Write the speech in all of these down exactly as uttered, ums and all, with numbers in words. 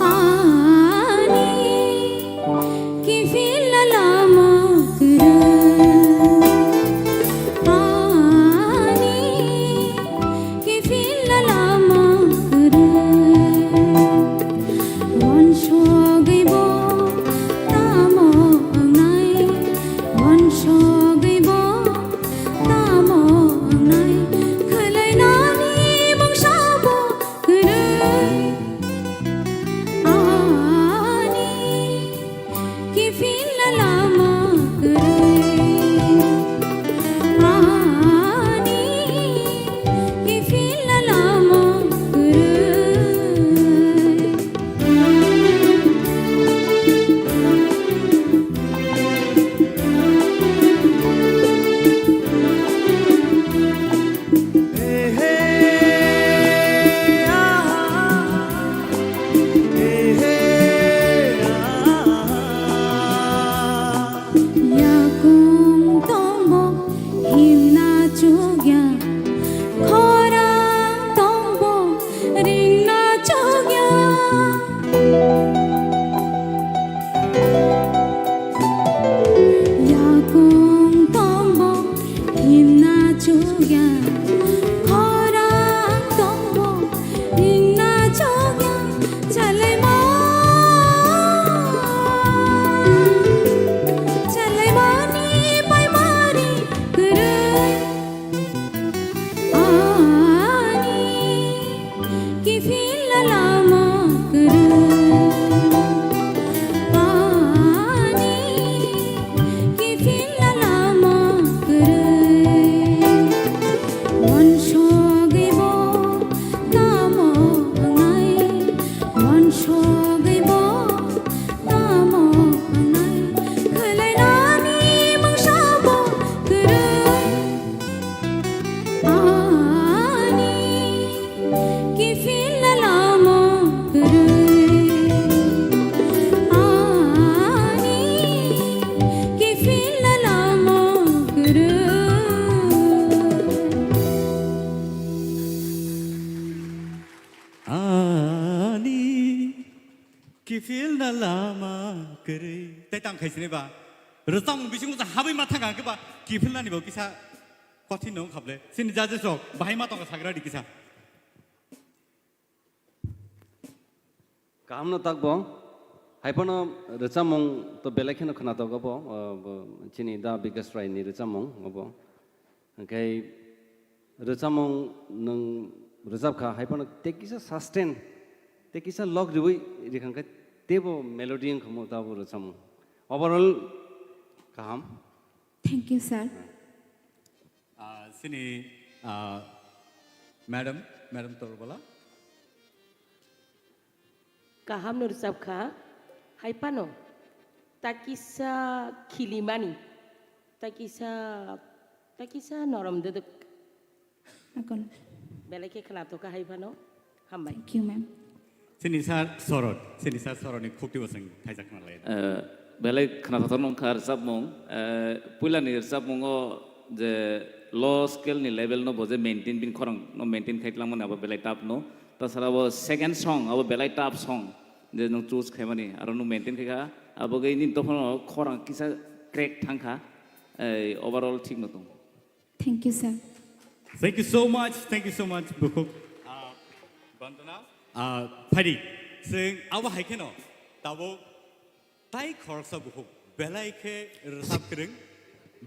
Ani kiphilna lama kwrwi. Ani kiphilna lama kwrwi. Wansugwi bo tamo wngnai, wansugwi bo tamo wngnai, khwlainani mungsa bo kwrwi. Ani kiphilna lama kwrwi. Ani kiphilna lama kwrwi. Yakung tongbo himna chukya, khorang tongbo ringna chukya. Yakung tongbo himna chukya, khorang tongbo ringna chukya. Chalaima, chalaimani paimari kwrwi. Ani kiphilna lama kwrwi. Ani kiphilna lama kwrwi. Wansugwi bo tamo wngnai, wansugwi bo tamo wngnai, khwlainani mungsa bo kwrwi. Ani kiphilna lama kwrwi. Ani kiphilna lama kwrwi. Ani kiphilna lama kwrwi. Tei tang khai sini ba. Rwchapmung bisingo sa habwi ma thang khe ba kiphilnani bo kisa kothin no khable. Sini judges rok bahai ma tongkha sagra di kisa. Kaham no takbo. Hai phano rwchapmung to belai kheno khwnatok obo, o, bo chini da Bikas Rai ni rwchapmung obo. Hwnkhe rwchapmung nwng rwchapkha, hai phano tei kisa sustain, tei kisa lok riwi rikha khe teibo melody wngkha mo tabo rwchapmung. Overall kaham. Thank you, sir. Ah, sini, ah, madam, madam Torbala. Kaham no rwchapkha, hai phano ta kisa khilimani, ta kisa, ta kisa norom dwdwk. Akon. Belai khe khwnathokha hai phano. Hambai. Thank you, ma'am. Sini sir Sorot, sini sir Sorot ni khukti bo chwng thaijak khna lai. Eh, belai khwnathok nongkha rwchapmung. Eh, puila ni rwchapmungo je low scale ni level no bo je maintain, bini khorang no maintain khai tlangmani abo belai tough no. Tasara bo second song abo belai tough song je nwng choose khaimani aro nwng maintain khaikha. Abo gwi nini dophano khorang kisa crack thangkha. Eh, overall thik no tong. Thank you, sir. Thank you so much, thank you so much, bukhuk. Ah, Bandana. Ah, phaidi, chwng abo hai kheno tabuk tai khoroksa bukhuk belai khe rwchap kwrwng,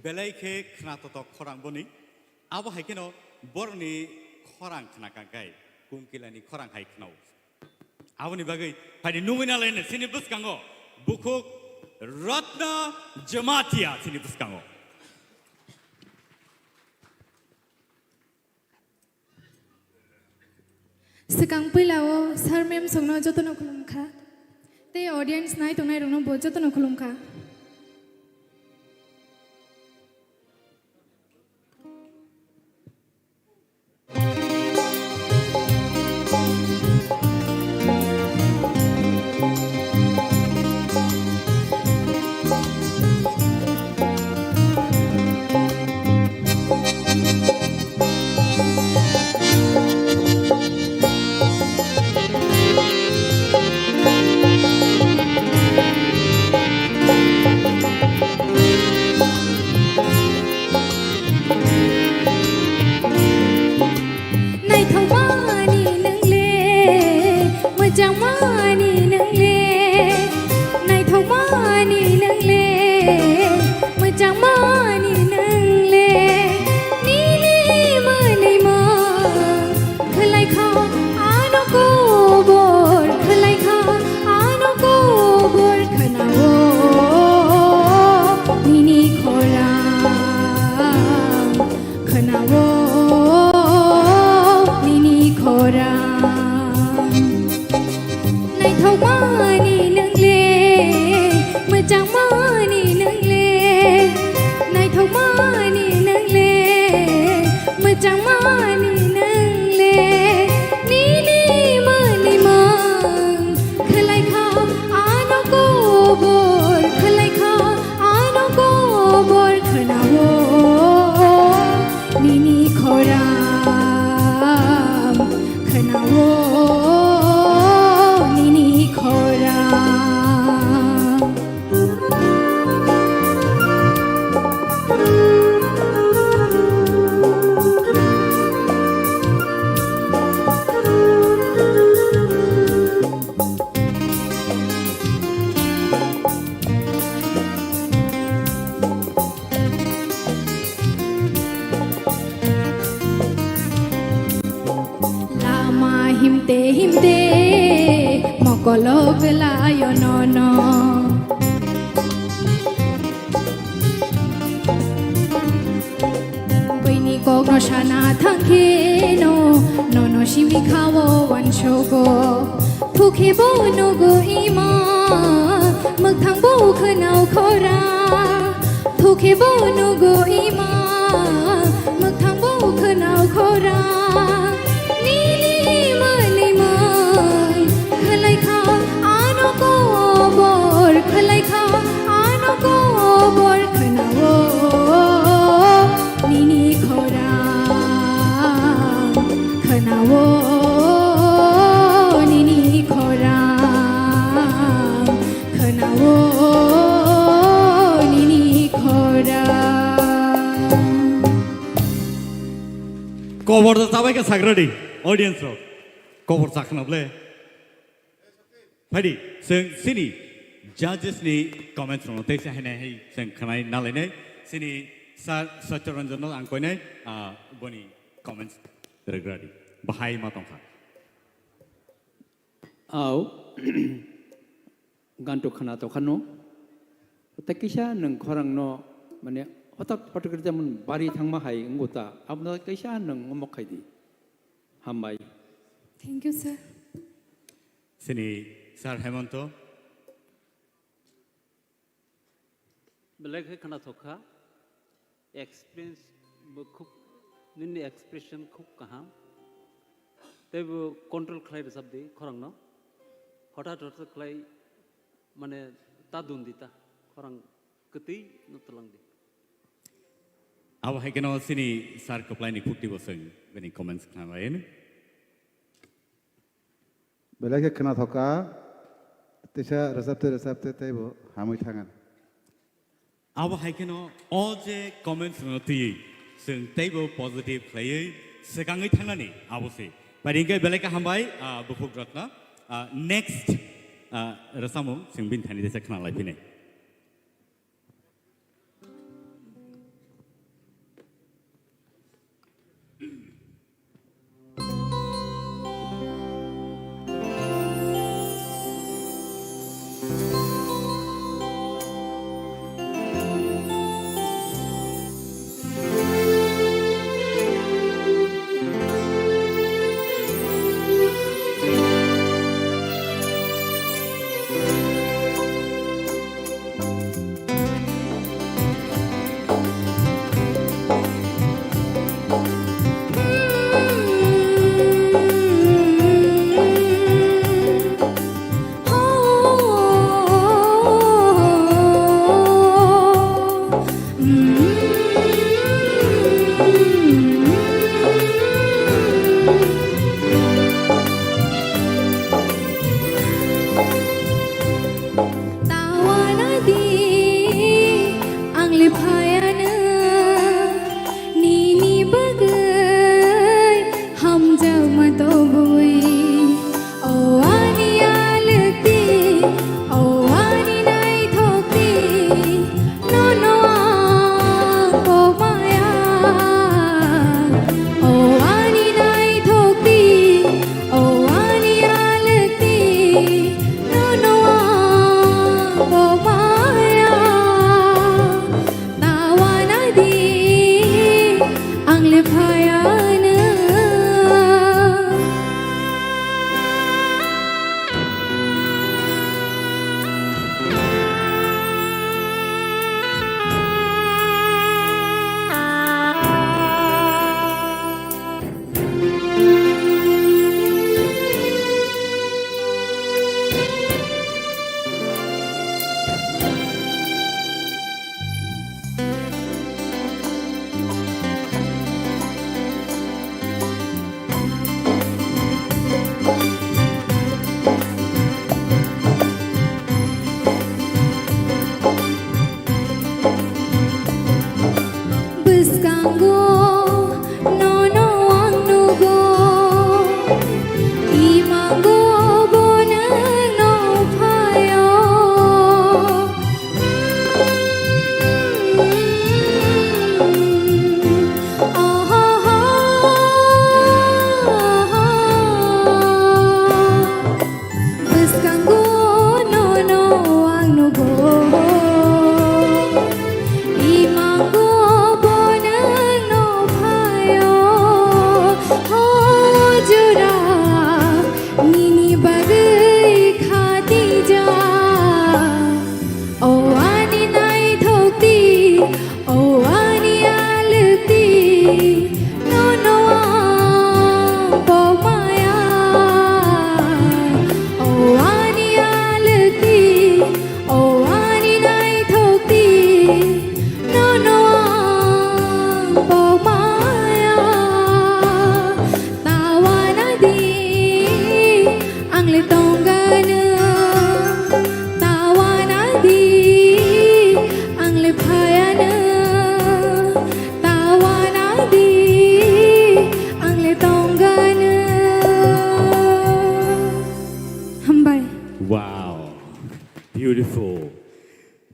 belai khe khwnathok khorang boni. Abo hai kheno borokni khorang khna kangkhai, kungkilani khorang hai khnao. Aboni bagwi phaidi nungwi nalaino chini bwskango bukhuk Ratna Jamatia chini bwskango. Swkang puila o sir ma'am songno jotono khulumkha. Tei audience nai tongnai rokno bo jotono khulumkha. Lok layo nono. Buini kokno sana thangkheno, nono simi khao wansogo. Thukhe bo nugo ima, mwkthang bo khwnao khora. Thukhe bo nugo ima, mwkthang bo khwnao khora. Nini mwnwi mwn khwlai kha, ano kobor khwlai kha, ano kobor khwnao nini khorang, khwnao nini khorang, khwnao nini khorang. Kobor da chabai kha sagradi, audience rok. Kobor chakna ble. Phaidi, chwng chini judges ni comments rokno teisa hainai hai chwng khwnai nalainai. Chini Sir Satya Ranjan no ang koinai, ah, boni comments rwgradi. Bahai ma tongkha. Au, ganto khwna tokha no. Tei kisa nwng khorang no, mane, hotak hotak khe jemon bari thangma hai wngbo ta. Abono kisa nwng omok khai di. Hambai. Thank you, sir. Chini Sir Hemanto. Belai khe khwnathok kha, experience bo khub, nini expression khub kaham. Tei bo control khlai rwchap di khorang no. Hothat hothat khlai mane ta dun di ta khorang kwtwi no twlang di. Abo hai kheno chini sir kwplai ni khukti bo chwng bini comments khna bai. Belai khe khwnathok kha, teisa rwchapte rwchapte teibo hamwi thang ani. Abo hai kheno o je comments rokno twiwi chwng teibo positive khlaiwi swkangwi thangnani abo se. Pari hwnkhe belai khe hambai, ah, bukhuk rokno. Ah, next, ah, rwchapmung chwng bini thani teisa khna lai phinai.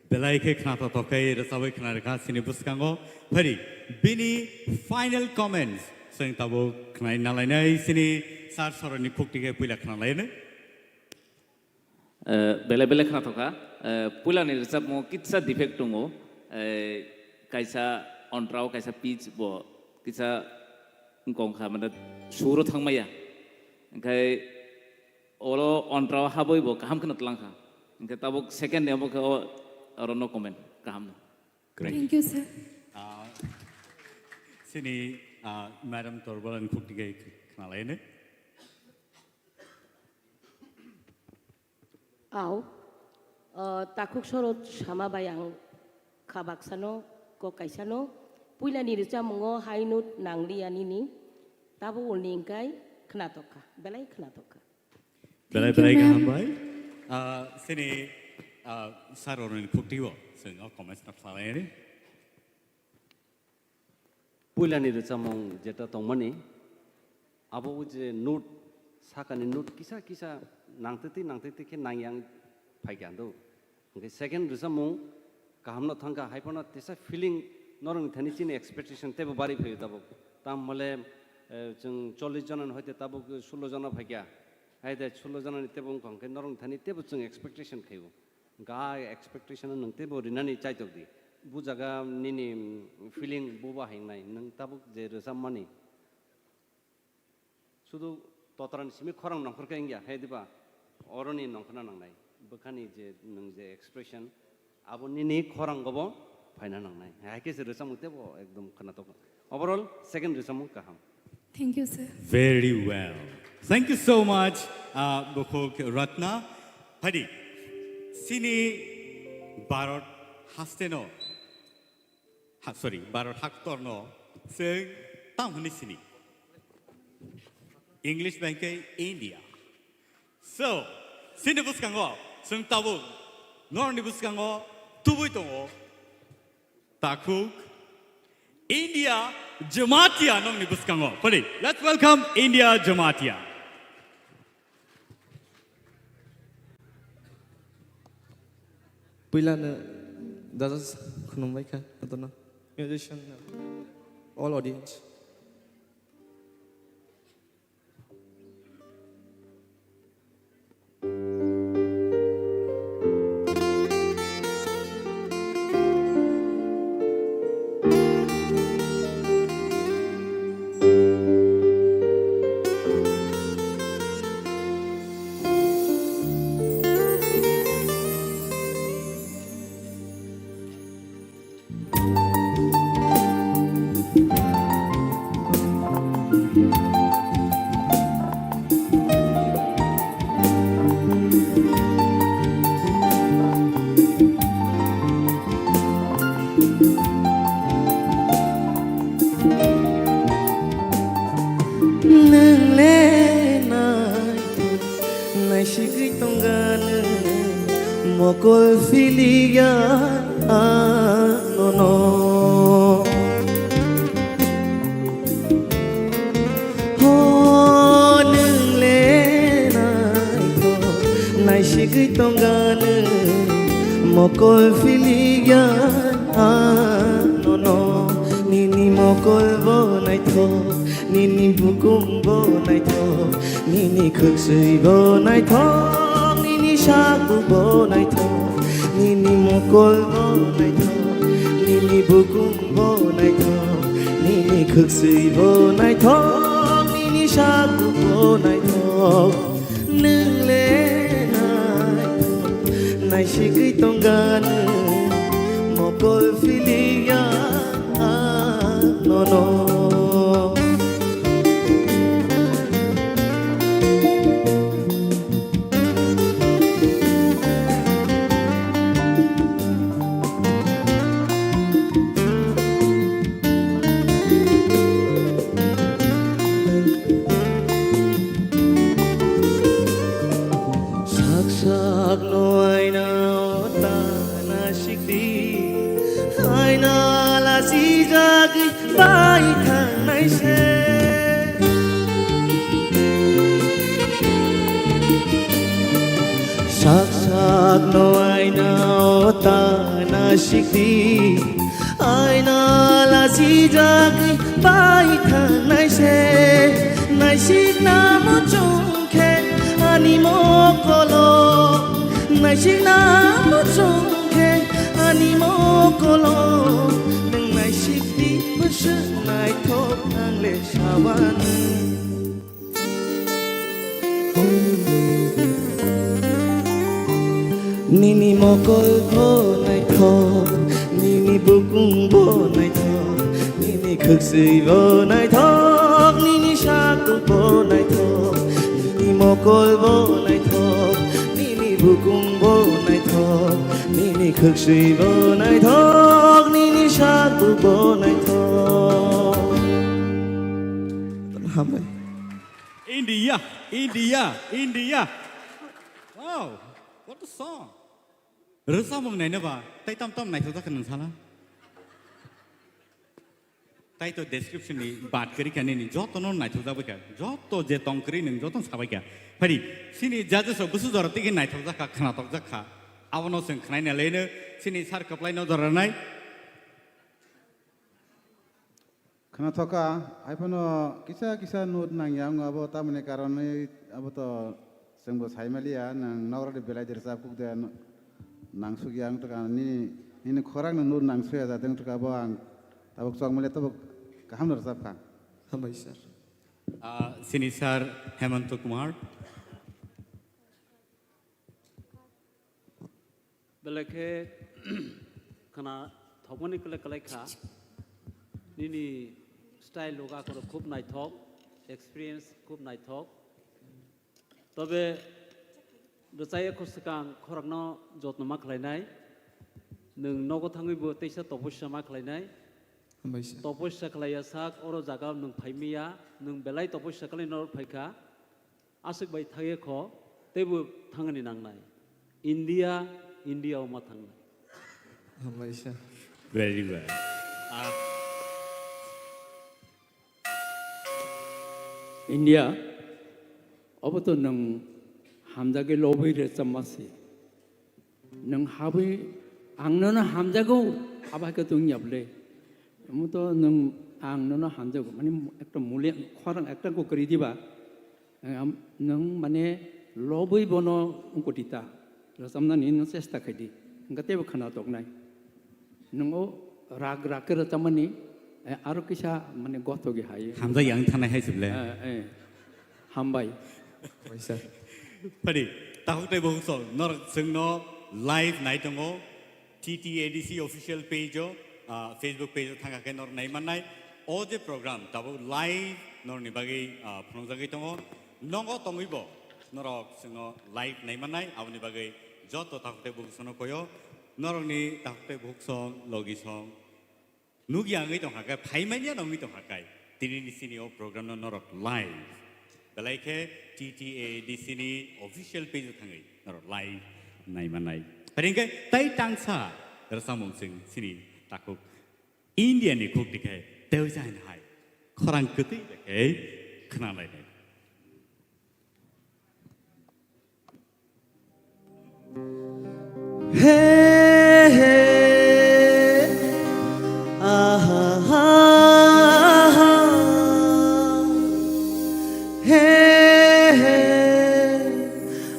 Belai khe khnathok thok khe rwchabwi khna rwkha chini bwskango. Phari bini final comments chwng tabuk khnai nalainai chini sir soroni khukti khe puila khnalainai. Eh, belai belai khnathok kha. Eh, puilani rwchapmungo kitsa defect tongo. Eh, kaisa ontrao, kaisa pitch bo kisa wngkong kha, mane suro thangmaya. Hingkhai oro ontrao habwi bo kaham kheno tlang kha. Hingkhe tabuk second ni omo khe o, oro no comment. Kaham no. Great. Thank you, sir. Ah, chini, ah, Madam Torbolani khukti khe khnalainai. Au, ah, takhuk sorot sama bai ang kha baksano, kok kaisano, puilani rwchapmungo high note nangliya nini, tabo ulni hingkhai khnatok kha, belai khnatok kha. Belai Thank you, belai ma'am. Kaham bai. Ah, chini, ah, sir oroni khukti o chwng o comments no khlai. Puilani rwchapmung jeta tongmani, abo o je note, sakani note kisa kisa nangtwtwi nangtwtwi khe nangyang phaikha do. Hingkhe second rwchapmung kahamno thangkha, haiphano tesa feeling norokni thani chini expectation teibo bari phaio tabuk. Tamhole, eh, chwng chollish jonani hoite tabuk sullo jona phaikha. Haide sullo jonani teibo wngkha, hingkhe norokni thani teibo chwng expectation khaio. Ga expectation nwng teibo rinani chaitok di. Bu jaga nini, mm, feeling buba hingnai nwng tabuk je rwchapmani. Sudu totrani simi khorang nongkhor khe wngya, he diba? Oroni nongkhorna nangnai. Bwkhani je nwng je expression, abo nini khorang gobo phaina nangnai. Hai khe se rwchapmung teibo ekdom khwnatok. Overall, second rwchapmung kaham. Thank you, sir. Very well. Thank you so much, uh, Bukhuk Ratna. Phadi, chini Bharat hasteno, ha, sorry, Bharat haktorno chwng tamo hwnwi sini? English bai khe India. So, chini bwskango chwng tabuk norokni bwskango tubui tongo. Takhuk, India Jamatia nongni bwskango. Pwdi, let's welcome India Jamatia. Puilano judges khulumbai kha, jotono. Musician, all audience. Nwng le naithok naisigwi tongganw, mokol philikya anono. Ho, nwng le naithok naisigwi tongganw, mokol philikya anono. Nini mokol bo naithok, nini bukum bo naithok, nini khwksui bo naithok, nini saku bo naithok, nini mokol bo naithok, nini bukum bo naithok, nini khwksui bo naithok, nini saku bo naithok. Nwng le naithok naisigwi tongganw, mokol philikya anono. Sak sak no aina o ta nasikdi, aina lasijagwi bai thangnai se. Sak sak No aina o ta naisik di, aina lachijagwi pai thangnai se, naisik na muchung khe ani mokolo, naisik na muchung khe ani mokolo, nwng naisik di bwswk naithok ang le sawan. Nini mokol bo naithok, nini bukung bo naithok, nini khwksui bo naithok, nini satung bo naithok, nini mokol bo naithok, nini bukung bo naithok, nini khwksui bo naithok, nini satung bo naithok. Hambai. India, India, India. Wow, what a song. Rwchapmung naina ba, tai tam tam naithok jak kha nwng sala. Tai to description ni bat kwrwi kha nini, joto no naithok jak bai kha. Joto je tong kwrwi nwng joto no sabai kha. Phari, sini judges rok bwswk jora tigi naithok jak kha, khnatok jak kha. Abono chwng khnaina leno, sini sir kwplai no jora nai. Khwnathok kha, hai phano kisa kisa note nangya wngo, abo tamoni karonwi abo to chwngbo saimaliya, nwng nokrokni belai de rwchap kuk de, nangsukya wng tongkha, nini, nini khorang no note nangsuya jate wng tongkha, abo ang tabuk chokmaliya, tabuk kaham no rwchap kha. Hambai sir. Ah, sini sir Hemanta Kumar. Belai khe khwnathokmani kwlai kwlai kha. Nini style loga khoro khub naithok, experience khub naithok. Tobe rwchaya kho swkang khorokno jotno ma khlainai. Nwng nogo thangwi bo teisa topossa ma khlainai. Hambai sir. Topossa khlaiya sak oro jaga nwng phaimiya, nwng belai topossa khlai norok phaikha. Aswk bai thangya kho, teibo thangani nangnai. India, India o ma thangnai. Hambai sir. Very well. Ah. India, obo to nwng hamjagwi lobwi rwchapma se. Nwng habwi ang nono hamjago, abo hai khe tong ya bwle. Omo to nwng ang nono hamjago, mane ekta muli khorang ekta ko kwrwi diba. Am, nwng mane lobwi bono wngkoti ta, rwchapnani no chesta khai di, hwnkhe teibo khwnathoknai. Nwng o rag rag khe rwchapmani, eh, aro kisa mane gothogwi hai. Hamjak yang thanai hai se bwle. Eh, eh. Hambai. Hambai sir. Phadi, takhuk tei bukhuk song, norok chwngno live nai tongo, T T A D C official page o, ah, Facebook page o thangkha khe norok nai mannai. O je program tabuk live norokni bagwi, ah, phunukjagwi tongo. Nogo tongwi bo norok chwngno live nai mannai, aboni bagwi joto takhuk tei bukhuk songno koyo, norokni takhuk tei bukhuk song, logi song, nukya wngwi tongkha khe, phaimanya wngwi tongkha khe, tinini chini o program no norok live, belai khe T T A D C ni official page o thangwi norok live nai mannai. Phari hwnkhe tai tangsa rwchapmung chwng chini takhuk India ni khuk tikhe tei jani hai khorang kwtwi khe khwnalainai. He, he, aha, ha, ha. He, he,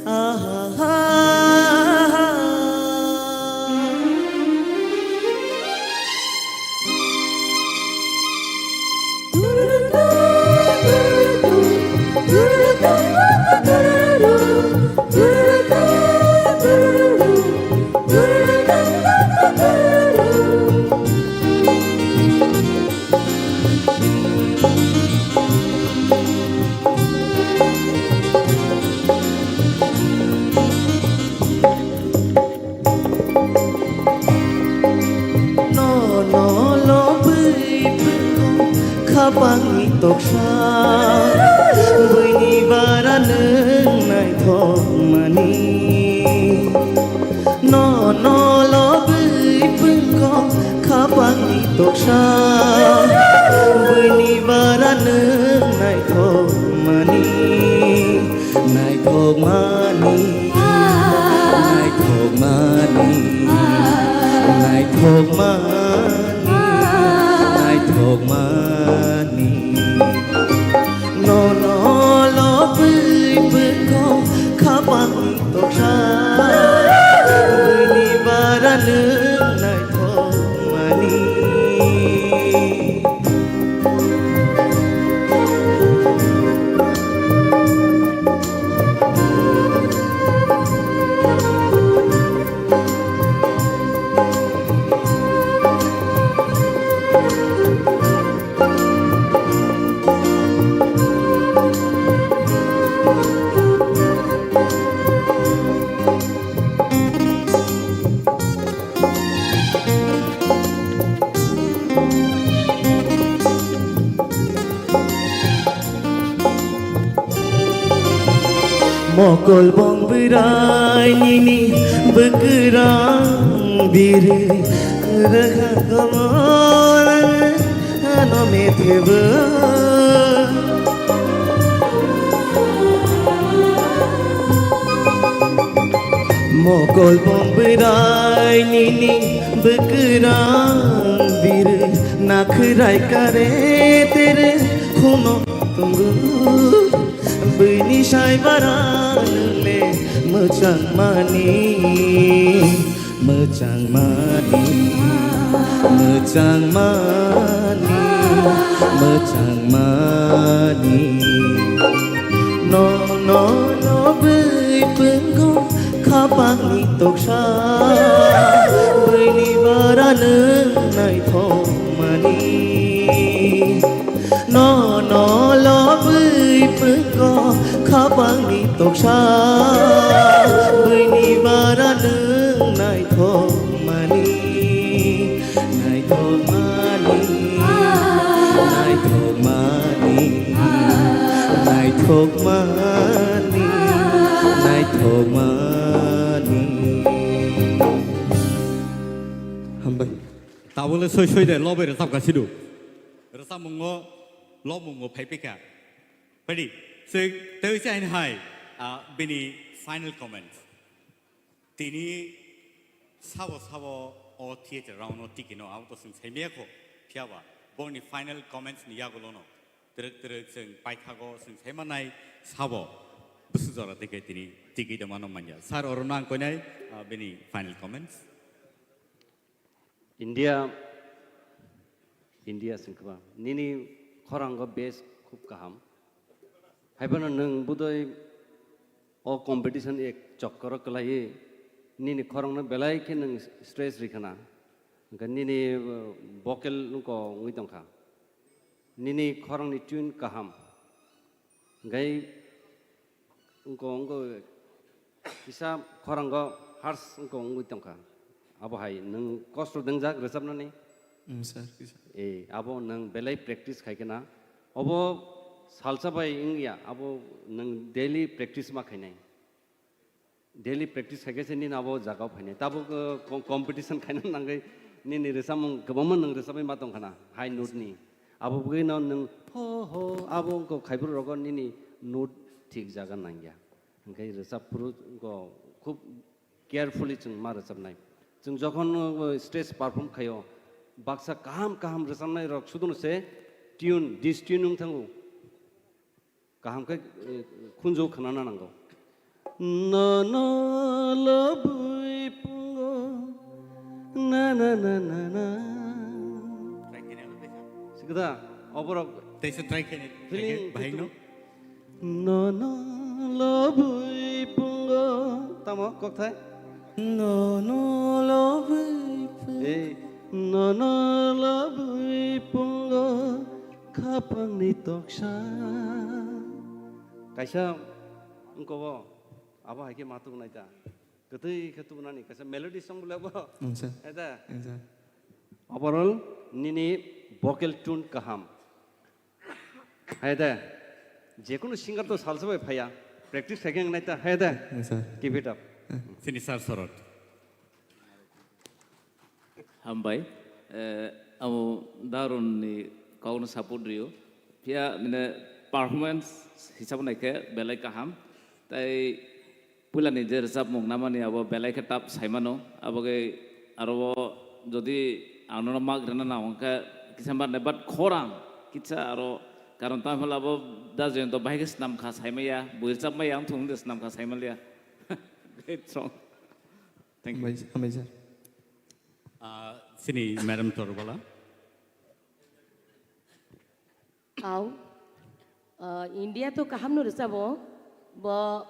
aha, ha, ha. Nono lobwi phungo khapangni toksa, buini bara nwng naithokmani. Nono lobwi phungo khapangni toksa, buini bara nwng naithokmani. Naithokmani, naithokmani. Naithokmani, naithokmani, nono lobwi bwkho khapang toksa, bini bara nwng naithokmani. Mokol bong bwrai nini bwkrang biri rwkha komor ano methebo. Mokol bong bwrai nini bwkrang biri nakhrai kare tere khuno tongo. Bini sai bara nungle mwchangmani, mwchangmani, mwchangmani, mwchangmani. No, no, no, bwi pwngo khapangni toksa, bwini bara nwng naithokmani. No, no, lobwi pwngo khapangni toksa, bwini bara nwng naithokmani. Naithokmani, naithokmani, naithokmani, naithokmani. Hambai. Tabole soi soi de lobai rwchapka sidu. Rwchapmungo lobmungo phaiphika. Phaidi, chwng tei se haino hai, ah, bini final comments. Tini sabo sabo o theater round o tiki no abo to chwng saimaya kho. Phiya ba boni final comments ni yagulo no twrwk twrwk chwng paithago chwng saimanai sabo bwswk jora tike tini tiki de mano manya. Sir oro no ang koinai, ah, bini final comments. India, India singkha nini khorango base khub kaham. Haiphano nwng budoi o competition ek chokkoro kwlaiwi nini khorangno belai khe nwng stress rikha na. Hwnkhe nini, uh, vocal wngko wngwi tongkha. Nini khorangni tune kaham. Hwnkhe wngko, wngko kisa khorango harsh wngko wngwi tongkha. Abo hai nwng kosto dwngjak rwchapnani? Mm, sir, kisa. Eh, abo nwng belai practice khai khe na. Obo salsa bai wngya, abo nwng daily practice ma khainai. Daily practice khai khe se nini abo jagao phainai. Tabuk, uh, com-, competition khaina nangwi nini rwchapmung kwbangma nwng rwchapwi ma tongkha na, high note ni. Abo bwgwi no nwng ho ho abo wngko khaibruk rogo nini note thik jaga nangya. Hwnkhe rwchap phuru wngko khub carefully chwng ma rwchapnai. Chwng jokhon, uh, stage perform khaio, baksa kaham kaham rwchapnai rok sudono se tune, dis tune wng thango. Kaham khe, eh, khunju khnana nango. Nono lobwi pungo, na, na, na, na, na. Sikda, oborok Teisa try khe ni, feeling bahai no? Nono lobwi pungo. Tamo, kokthai? Nono lobwi pungo. Eh, nono lobwi pungo. Khapangni toksa. Kaisa wngkobo, abo hai khe ma tubunai ta. Kwtwi khe tubunani, kaisa melody song bole bo. Unsa. Eta. Unsa. Overall, nini vocal tune kaham. Hai de. Jekunu singer to salsa bai phaya. Practice khai khe wngnai ta. Hai de. Unsa. Keep it up. Chini sir Sorot. Hambai. Eh, amo Darun ni kok no support rio. Phiya nini performance hisab nai khe belai kaham. Tai puila ni je rwchapmung namani abo belai khe tough saimano. Abo khe aro o jodi ang nono mak rwna nang hwnkhe kisa mat nai, but khorang kisa aro, karon tamo hwnle abo da Jayanta bahai khe swnam kha saimaya, bui rwchapmaya wng thung de swnam kha saimaliya. Great song. Thank you. Hambai, hambai sir. Ah, chini Madam Torbala. Au. Ah, India to kaham no rwchabo. Bo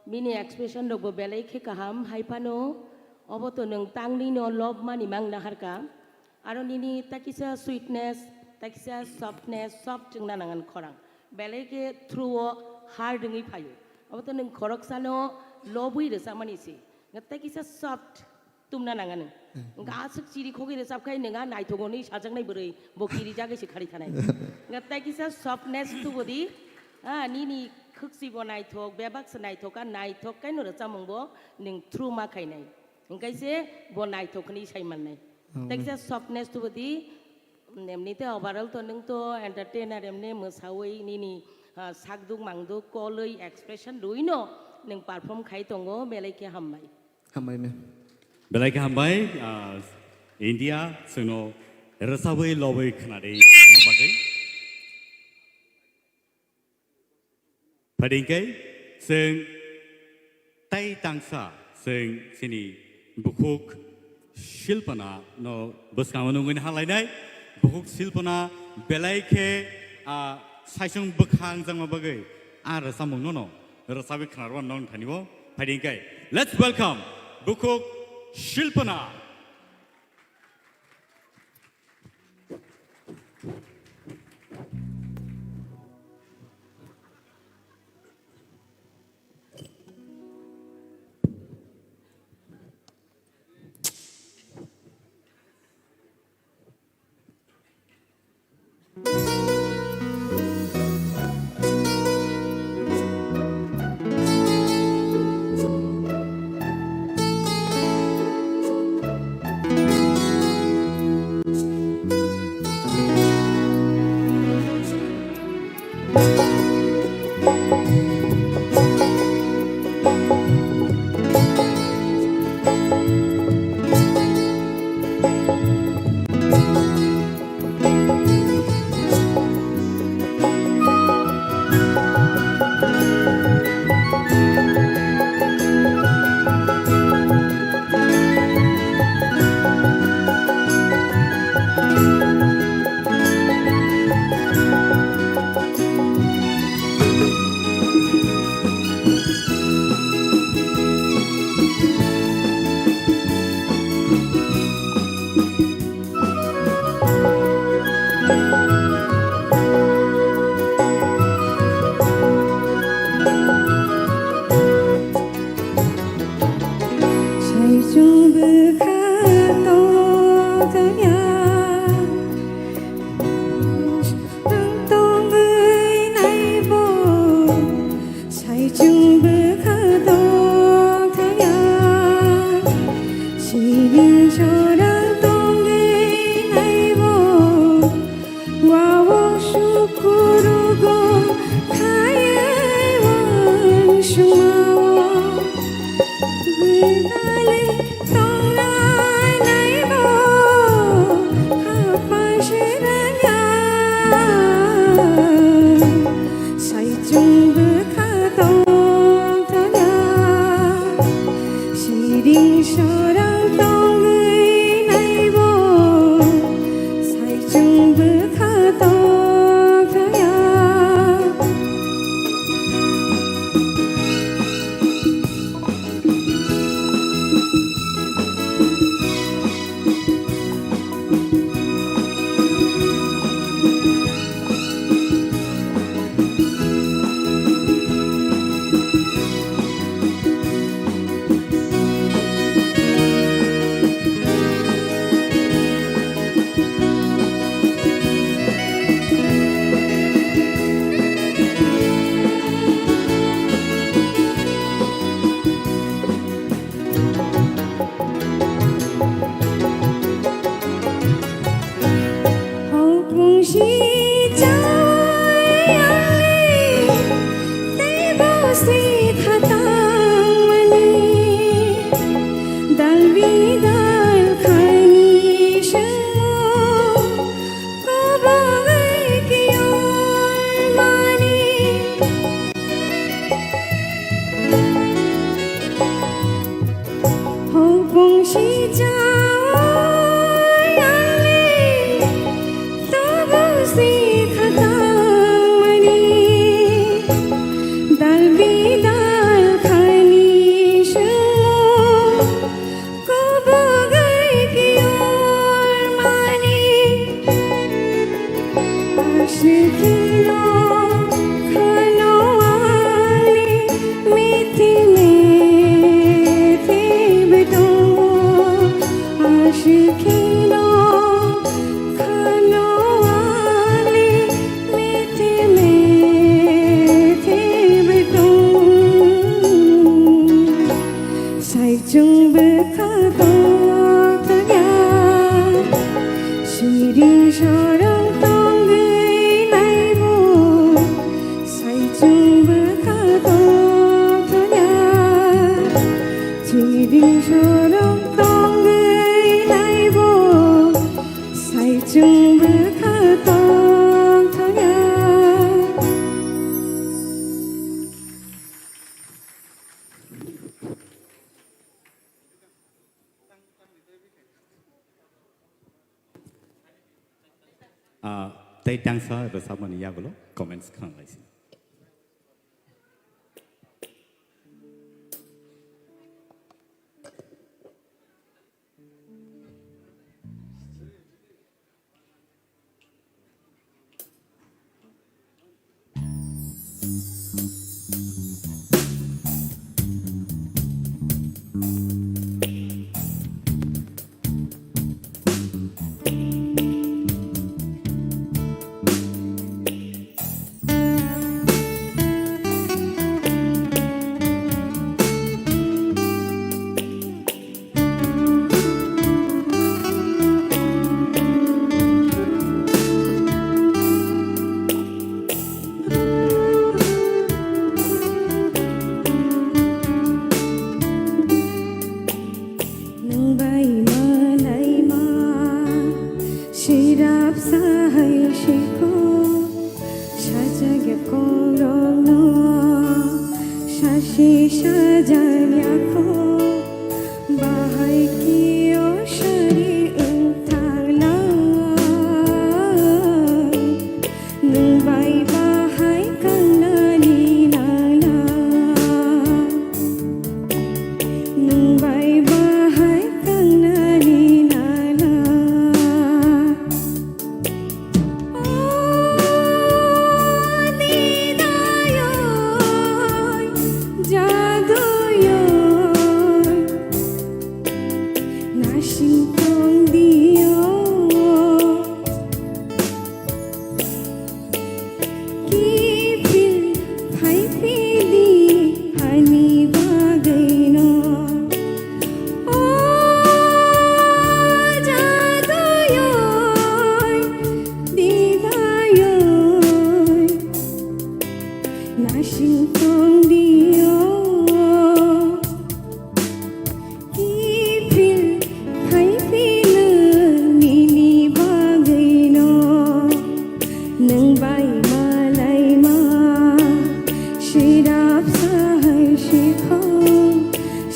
bini expression rok bo belai khe kaham. Hai phano obo to nwng tangni no love mani mang naharka. Aro nini takisa sweetness, takisa softness, soft wngna nangan khorang. Belai khe through o hard wngwi phaio. Obo to nwng khoroksano lobwi rwchapmani se. Nga takisa soft tumna nangano. Nga aswk chiri khogwi rwchap khai nwng a naithok hwnwi sajaknai bwrwi bo kirijagwi se khari thanai. Nga takisa softness tubudi, ah, nini khwksi bo naithok, bebak se naithok, a naithok kaino rwchapmung bo nwng through ma khainai. Hwnkhe se bo naithok hwnwi sai mannai. Tei kisa softness tubudi, emnite overall to nwng to entertainer, emni mwsawi nini, ah, sakduk mangduk kolwi expression rwino nwng perform khai tongo, belai khe hambai. Hambai me. Belai khe hambai, ah, India, chwngno rwchabwi lobwi khwnadi bagwi. Phaidi hwnkhe chwng tei tangsa chwng chini bukhuk Shilpana no bwskango nungwi halainai. Bukhuk Shilpana belai khe, ah, saisung bwkha wngjakma bagwi a rwchapmung nono rwchabwi khwnarwano nong thani bo. Phaidi hwnkhe let's welcome bukhuk Shilpana. Khano ali mithi mithi bidung. Saichung bwkha tongthokya, siring sorong tongwi naibo. Saichung bwkha tongthokya, siring sorong tongwi naibo. Saichung bwkha tongthokya. Ah, tei tangsa rwchapmani yagulo comments khanglai si. Nwng bai malaima, sirap sahai sikho, sajak yakorokno, sasi sajak yakho, bahai khe o sari wng thangla. Nwng bai bahai kangnani nangla. Nwng bai bahai kangnani nangla. O nidayoi, jaduyoi, nasing tongdio. Kiphil phaiphili ani bagwino. O jaduyoi, didayoi, nasing tongdio. Kiphil phaiphino nini bagwino, nwng bai malaima, sirap sahai sikho,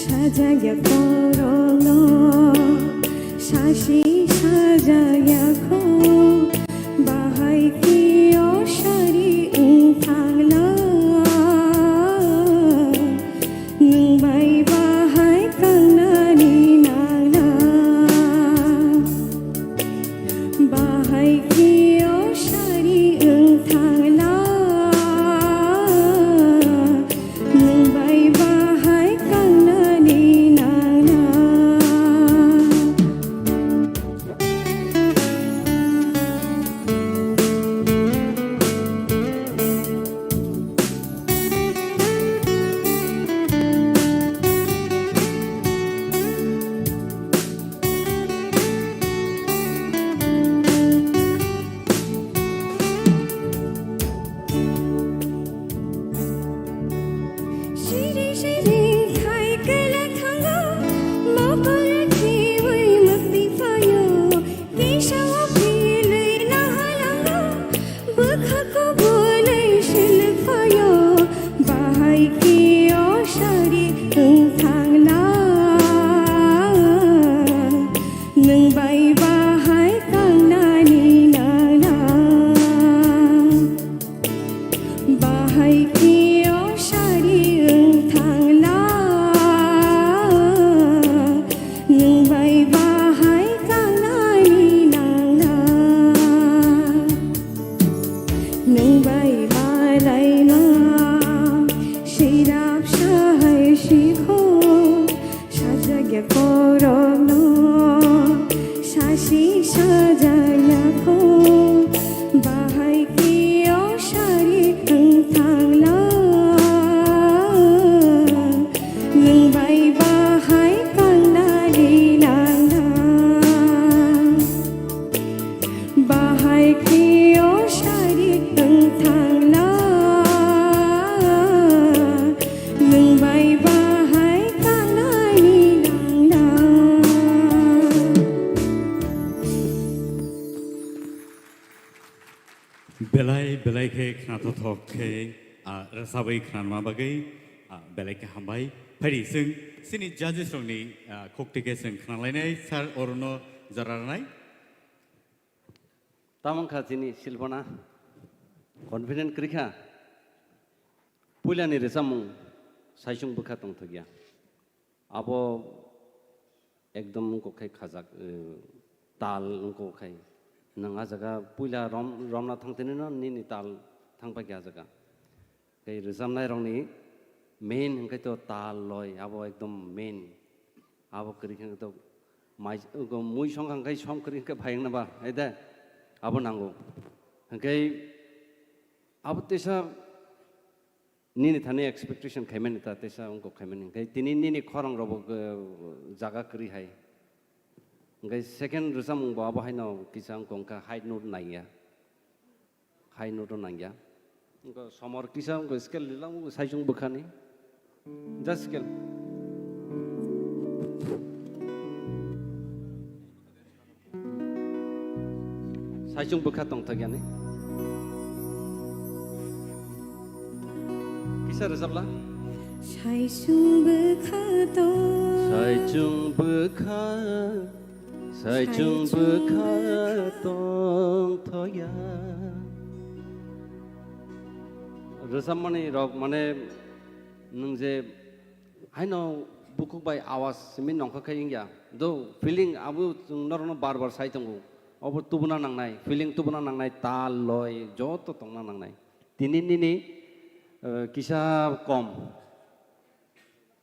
sajak yakorokno, sasi sajak yakho, bahai khe o sari wng thangla. Nwng bai bahai kangnani nangla. Bahai khe o sari wng thangla. Nwng bai bahai kangnani nangla. Siri siri khai kwla thango, mokol khiwi mwktwi phaio, kisa o philwi nahalango, bwkha kubulwi silwi phaio, bahai khe o sari wng thangla, nwng bai bahai kangnani nangla. Bahai khe o sari wng thangla, nwng bai bahai kangnani nangla. Nwng bai malaima, sirap sahai sikho, sajak yakorokno, sa- Sajayakho, bahai khe o sari wng thangla, nwng bai bahai kangnani nangla. Bahai khe o sari wng thangla, nwng bai bahai kangnani nangla. Belai belai khe khnathothok khe, ah, rwchabwi khnanma bagwi, ah, belai khe hambai. Phaidi chwng chini judges rokni, ah, khukti khe chwng khnalainai, sir, orono jora rwnai. Tamo wngkha chini Silpana confident kwrwi kha. Puilani rwchapmung Saichung bwkha tongthokya. Abo ekdom wngkok khai khajak, eh, tal wngkok khai. Nwng a jaga puila rom-, romna thangtini no nini tal thangpaikha a jaga. Tei rwchapnairokni main hwnkhe to tal loi, abo ekdom main. Abo kwrwi khe to mai, mui song kha hwnkhe song kwrwi hwnkhe phai wngna ba, hai de? Abo nango. Hwnkhe abo teisa nini thani expectation khaimani ta, teisa wngkok khaimani. Hwnkhe tini nini khorang rokbo, eh, jaga kwrwi hai. Hwnkhe second rwchapmung bo abo haino kisa wngkha high note nangya. High note o nangya. Wngkha somor kisa wngkha scale lilang wngkha Saichung bwkhani. Just scale. Saichung bwkha tongthok yani. Kisa rwchapla. Saichung bwkha tong. Saichung bwkha. Saichung bwkha tongthokya. Rwchapmani rok mane nwng je haino bukhuk bai awas simi nongkha khai wngya. Do feeling abo chwng norokno bar bar sai tongo. Obo tubuna nangnai, feeling tubuna nangnai, tal loi joto tongna nangnai. Tini nini, eh, kisa kom.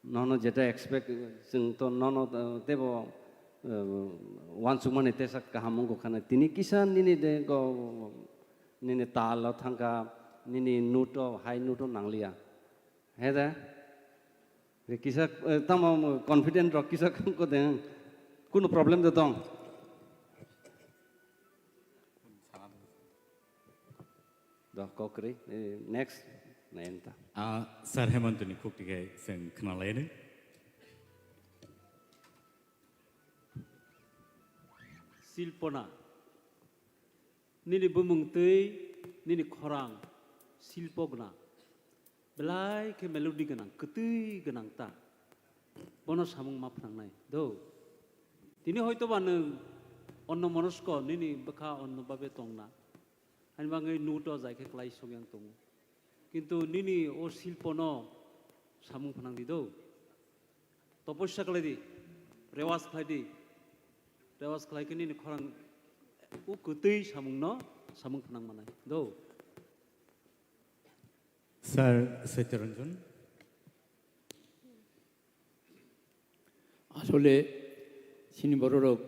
Nono jeta expect, chwng to nono, eh, teibo, eh, uansukmani tesa kaham wngkha na. Tini kisa nini de go, nini tal o thangkha, nini note o, high note o nangliya. He de? De kisa, eh, tamo confident rok kisa ko de, kunu problem de tong. Do, kokri. Eh, next, nai ta. Ah, Sir Hemantoni khukti khe chwng khnalainai. Silpona, nini bumung twi, nini khorang, silpo gwnang. Belai khe melody gwnang, kwtwi gwnang ta. Bono samung ma phnangnai, do. Tini hoito ba nwng onno monosko, nini bwkha onno babe tongna. Ani bagwi note o jai khe klai sok yang tongo. Kintu nini o silpono samung phnang di do. Topossa khlai di, rewas khlai di. Rewas khlai khe nini khorang o kwtwi samungno samung phnang manai do. Sir Saitya Ranjan. Asole chini bororok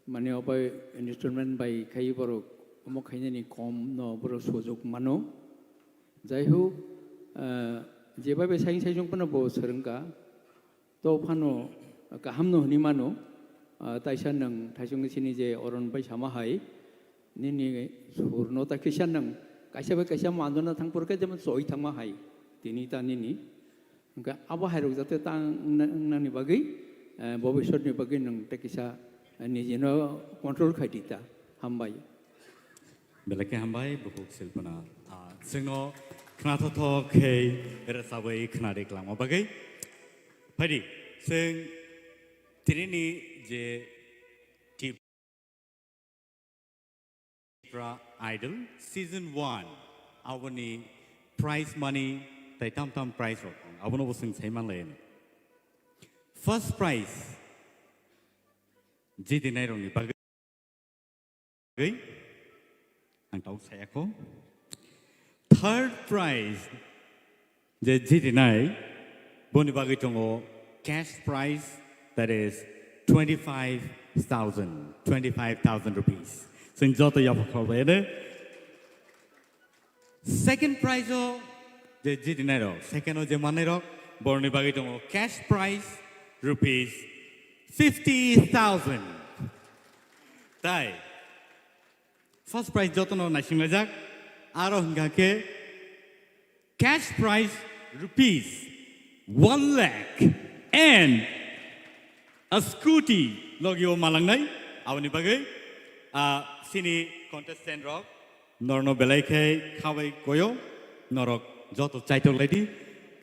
mane obai instrument bai khai borok omo khainani kom no borok sojok mano. Jai ho, ah, jebai bai saing saijong phano bo swrwngkha. To phano kaham no hwnwi mano. Ah, taisa nwng thaisong chini je oron bai sama hai. Nini sur no ta kisa nwng kaisa bai kaisa manjona thang por khe jemon choi thangma hai. Tini ta nini. Hwnkhe abo hairok jate ta wng-, wngnani bagwi, eh, bobiswtni bagwi nwng tei kisa, eh, nijino control khai di ta. Hambai. Belai khe hambai, bukhuk silpana. Ah, chwngno khnathotho khe rwchabwi khnari kwlangma bagwi. Phaidi, chwng tinini je Tipra Idol Season one, aboni prize money tei tam tam prize rok tong, abono bo chwng sai manlai. First prize jitinai rokni bagwi ang tau sayakho. Third prize je jitinai, boni bagwi tongo cash prize, that is twenty-five thousand, twenty-five thousand rupees. Chwng joto yapha kholbai ene. Second prize o je jitinai rok, second o je manai rok, borni bagwi tongo cash prize rupees fifty thousand. Tai first prize jotono naisinglaijak, aro hingkha khe cash prize rupees one lakh and a scooty logio malangnai. Aboni bagwi, ah, sini contestant rok norno belai khe khabai koyo, norok joto chaitok laidi,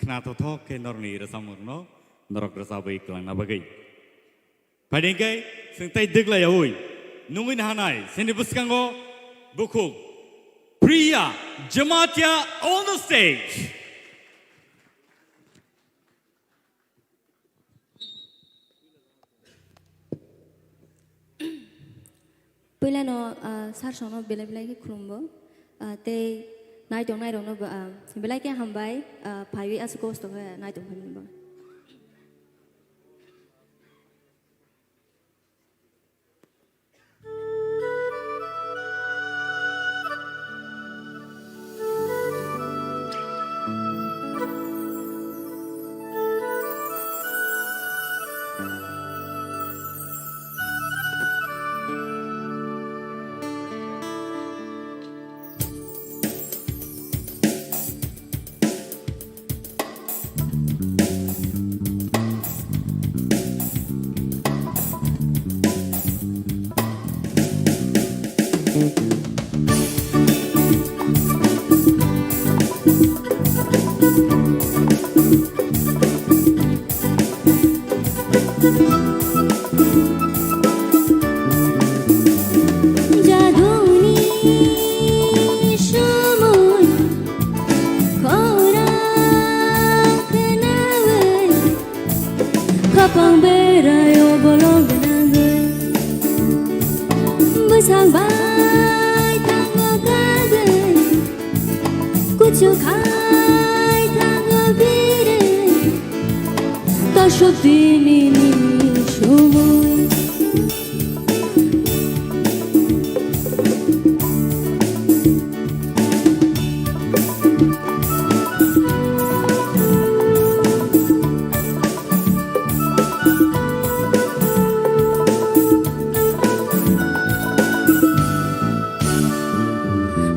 khnathok khe norni rwchapmungno norok rwchapwi kwlangna bagwi. Phaidi hwnkhe chwng tei dwglaiyaui nungwi nahanai sini bwskango bukhuk Priya Jamatia on the stage. Puilano, ah, sir songno belai belai khe khulumgo, ah, tei naitongnairokno bo, ah, belai khe hambai, ah, phaiwi aswk kosto khe naitong phaimani bo. Jaduni somoi khorang khnawi, khapang berai o bolong gwnangwi. Bwsang bai thango kagwi, kuchuk hai thango birwi. Tosuk dinini somoi.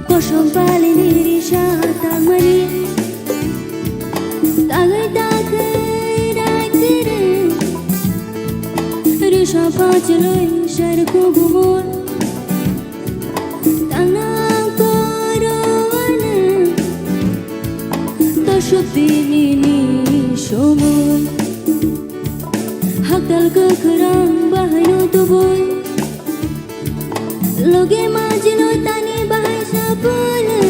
Kosom palini risa tangmani, tangwi tangwi rai tiri. Risa pachlwi sar kubumor, tangnang koro wane. Tosuk dinini somoi, haktal kwkhwrang bahaino tubui. Loge majino tani bahai sapule,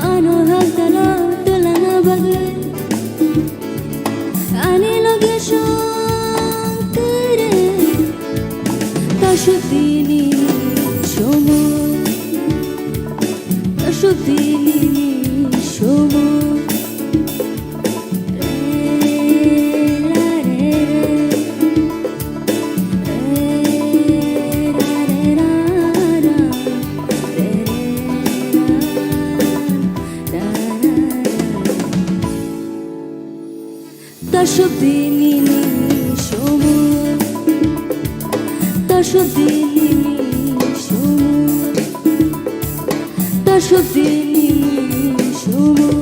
ano haktalo tulana bagwi. Ani loge song tere, tosuk dinini somoi, tosuk dinini somoi. Tosuk dinini somoi, tosuk dinini somoi, tosuk dinini somoi.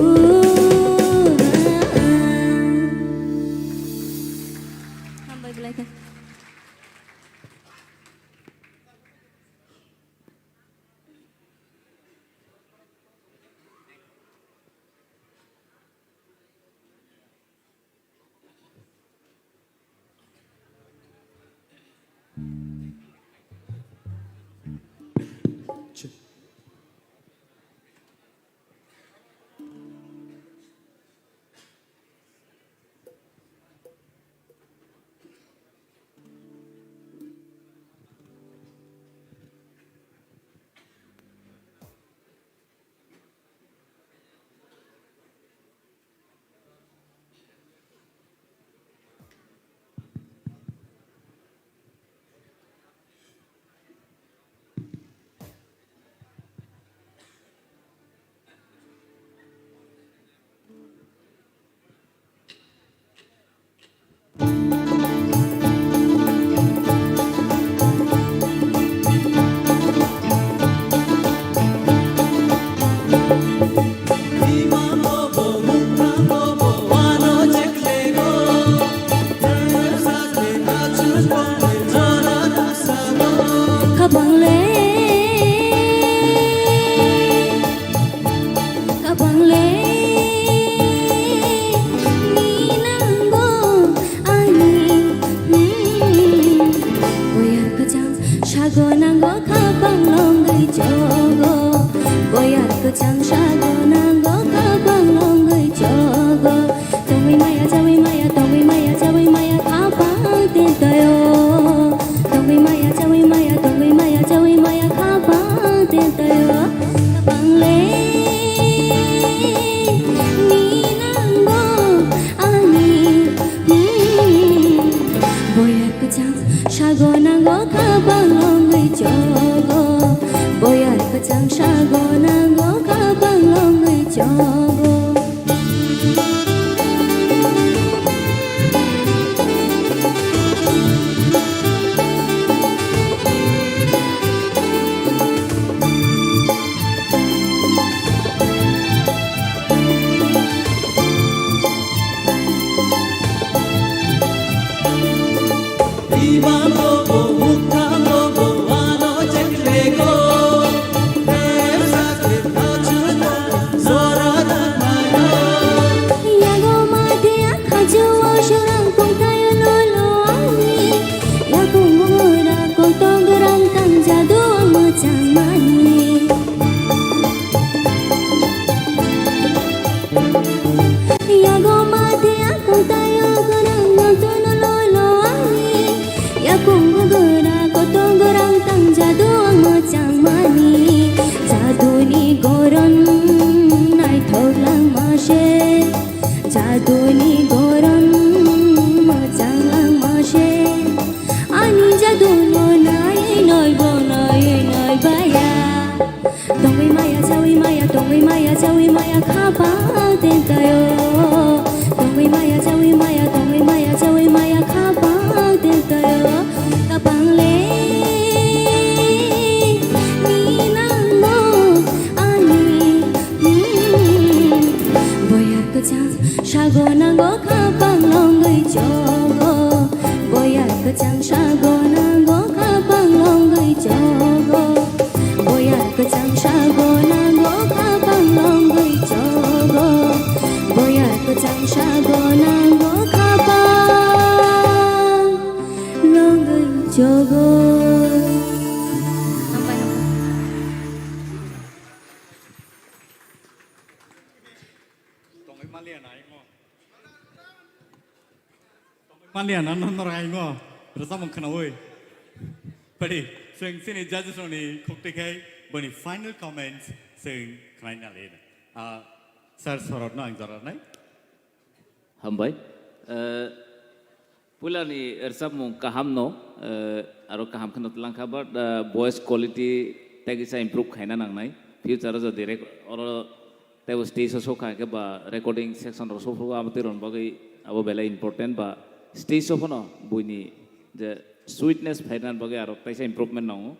Hambai belai khe. Kabangle, kabangle, ni nango ani, hmm. Boyar kwchang sago nango, kabang longwi chogo. Boyar kwchang sago nango, kabang longwi chogo. Tongwi maya, chawi maya, tongwi maya, chawi maya, kabang tentayo. Tongwi maya, chawi maya, tongwi maya, chawi maya, kabang tentayo. Kabangle, ni nango ani, hmm. Boyar kwchang sago nango, kabang longwi chogo. Boyar kwchang sago nango, kabang longwi chogo. Yago mate akhajo o sorang pungtayo lolo ani. Yakung bungura koto gurang tang jadu ang mochang mani. Yago mate akung tayo gorang nangtono lolo ani. Yakung gura koto gorang tang jadu ang mochang mani. Jaduni goron naithok langma se. Jaduni goron mochang langma se. Ani jaduno nai noi bo noi noi baya. Tongwi maya, chawi maya, tongwi maya, chawi maya, khapang tentayo. Tongwi maya, chawi maya, tongwi maya, chawi maya, khapang tentayo. Kapangle ni nangno ani, hmm. Boyar kwchang sago nango, khapang longwi chogo. Boyar kwchang sago nango, khapang longwi chogo. Boyar kwchang sago nango, khapang longwi chogo. Boyar kwchang sago nango, khapang longwi chogo. Tongwi maliya na imo. Maliya na no no rai mo. Rwchapmung khwnawi. Padi, chwng chini judges rokni khukti khai boni final comments chwng khwnaina le. Ah, Sir Sorot no ang jora nai. Hambai. Eh, puilani rwchapmung kaham no, eh, aro kaham kheno twlang kha, but, eh, voice quality tei kisa improve khaina nangnai. Future o jodi rek-, oro Tei bo stage o sokha khe ba recording section rok sokha abo twi rwna bagwi abo belai important ba stage o phano buini je sweetness phaina bagwi aro kaisa improvement nango.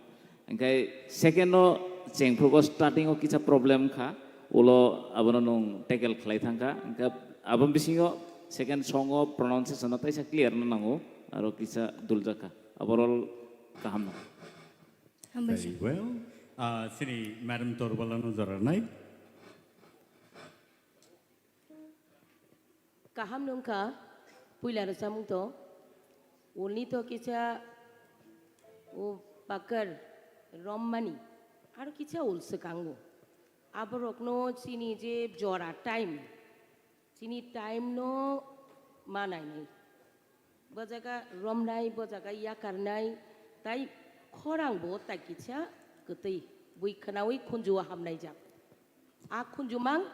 Hinkhe second o chengphrugo starting o kisa problem kha, ulo abono nwng tackle khlai thangkha. Hinkhe aboni bisingo second song o pronunciation o kaisa clear no nango, aro kisa duljak kha. Overall kaham nango. Hambai. Very well. Ah, sini Madam Torbala no jora nai. Kaham nungkha, puila rwchapmung to, ulni to kisa, o pakar rommani, aro kisa ul swkango. Aborokno chini je jora time, chini time no ma nainai. Bo jaga romnai, bo jaga yakarnai, tai khorang bo tai kisa kwtwi, bui khwnawi khunju o hamnai jak. A khunju mang,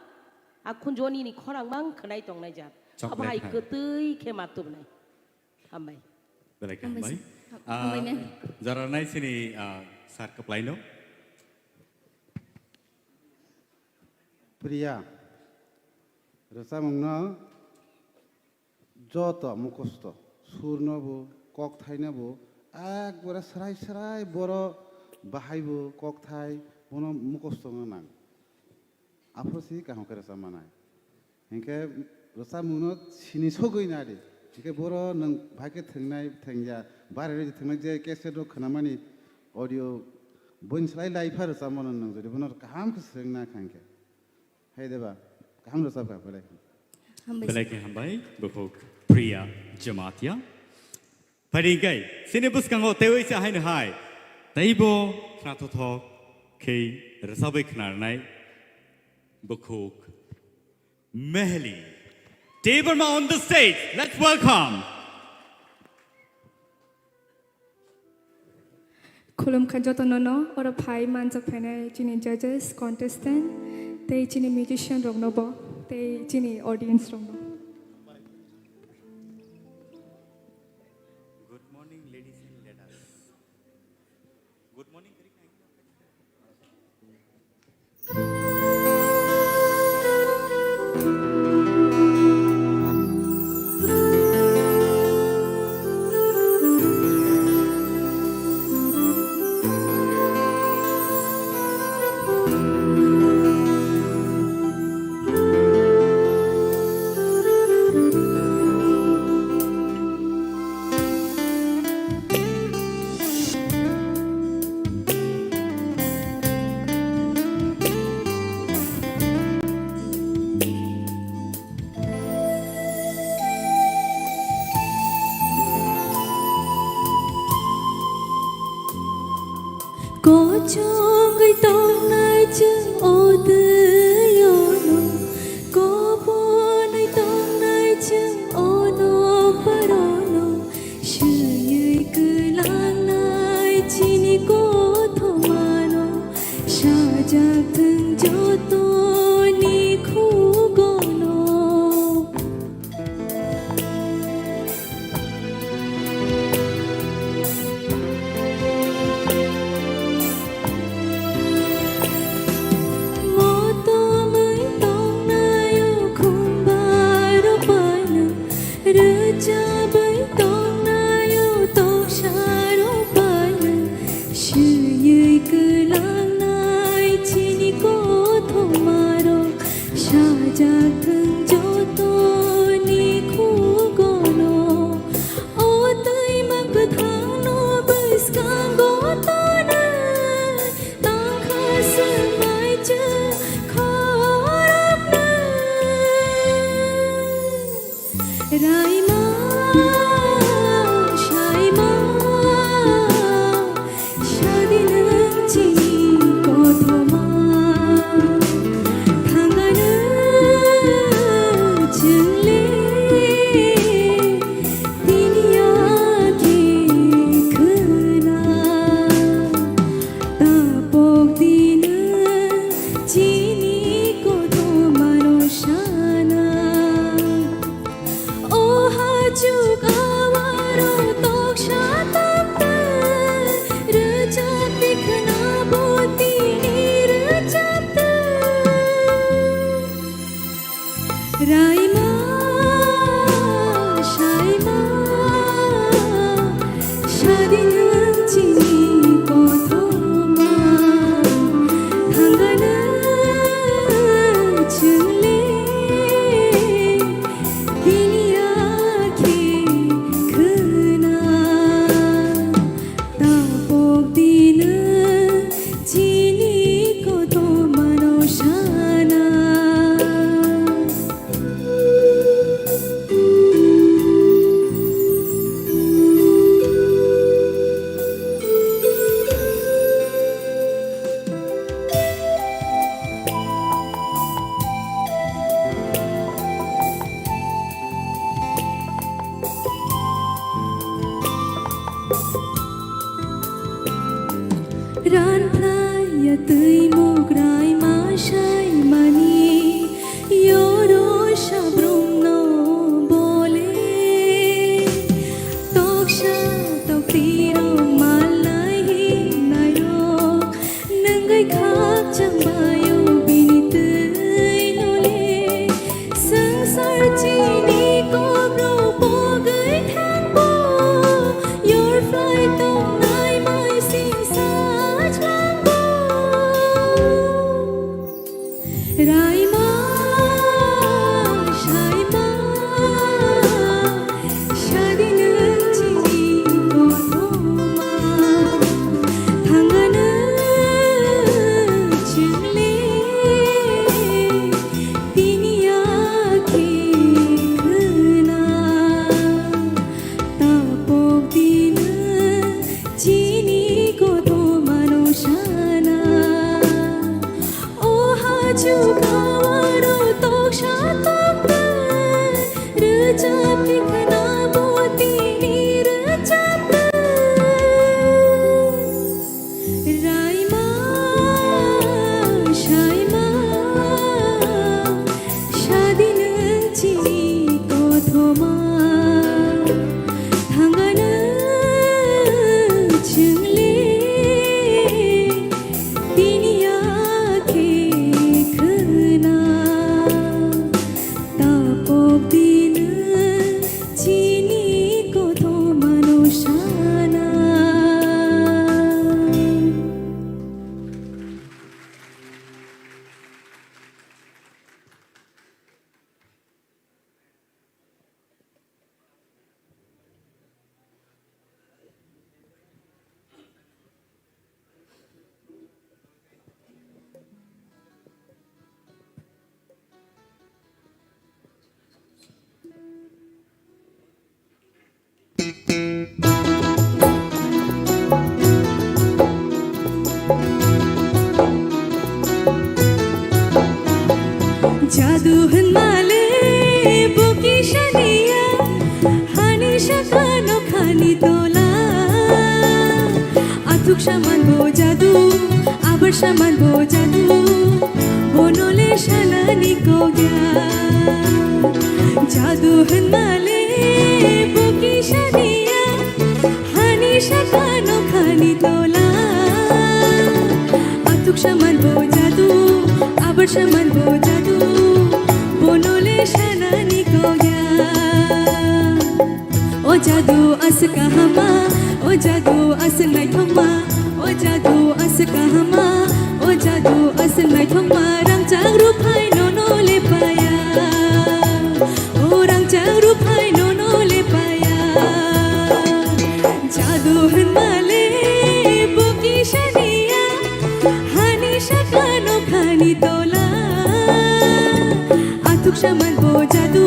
a khunju o nini khorang mang khwnai tongnai jak. Chocolate Abo hai hai. Kwtwi khe ma tubnai. Hambai. Belai khe Hambai hambai. Sir. Ah, Hambai ne. Jora nai sini, ah, sir kwplai no. Priya, rwchapmung no joto mukhosto, sur no bo, kokthai no bo, ekbare srai srai boro bahai bo, kokthai bono mukhosto wngna nang. Aphuru si kaham khe rwchap manai. Hinkhe rwchapmung no sini sogwi nadi. Hinkhe boro nwng bahai khe thwngnai, thwngya, bare rwi thwngnai je cassette rok khwnamani Audio boin slai lai pha rwchapmano nwng jodi bono kaham khe swrwngna kha hwnkhe. Hai de ba, kaham rwchapkha belai. Hambai. Belai khe hambai, bukhuk Priya Jamatia. Phaidi hwnkhe, chini bwskango teiwi se haino hai, teibo khnathothok khe rwchapwi khnarnai bukhuk Mehli Debbarma on the stage. Let's welcome. Khulumkha jotono no, oro phai manjak phainai chini judges, contestant, tei chini musician rokno bo, tei chini audience rokno. Good morning, ladies and ladies. Good morning. Kochongwi tongnai chwng o twi-o no, koponwi tongnai chwng o nokparo no, swiwi kwlangnai chini kothoma no, sajak thwng jotoni khugo no. Motomwi tongnaio khumbarok bai no, rwchabwi tongnaio toksarok bai no, swiwi kwlangnai chini kothomarok. Sajak thwng jotoni khugono, o twima kwthangno bwskango tonwi, tangkha swngbai chwng khoroknwi. Raima, saima, sadi nwng chini kothoma. Thangano chwngle tini yakhe khwna. Tapok di nwng chini kothomano sana. O hachuk awaro toksa taptwi, rwchapdi khwna bo tini rwchaptwi. Raima, saima, sadi nwng chini kothoma, thangano chwngle tini yakhe khwna. Tapok di nwng chini kothomano sana. Ranphlaiya twi mukrai ma saimani, yoro sabrumno bole. Toksa toktirok malnai hinnairok, nwngwi khakchangbaio bini twi nole. Swngchar chini kokrok pogwi thangbo, yorphlai tongnai maising sajlango. Ra Jadu hwnmale bo kisa niya, hani sakano khani tola. Athuk saman bo jadu, abar saman bo jadu, bonole sanani kogya. Jadu hwnmale bo kisa niya, hani sakano khani tola. Athuk saman bo jadu, abar saman bo jadu, bonole sanani kogya. O jadu aswk kahama, o jadu aswk naithokma, o jadu aswk kahama, o jadu aswk naithokma, rangchak ruphai nono lepaya. O rangchak ruphai nono lepaya. Jadu hwnmale bo kisa niya, hani sakano khani tola. Athuk saman bo jadu,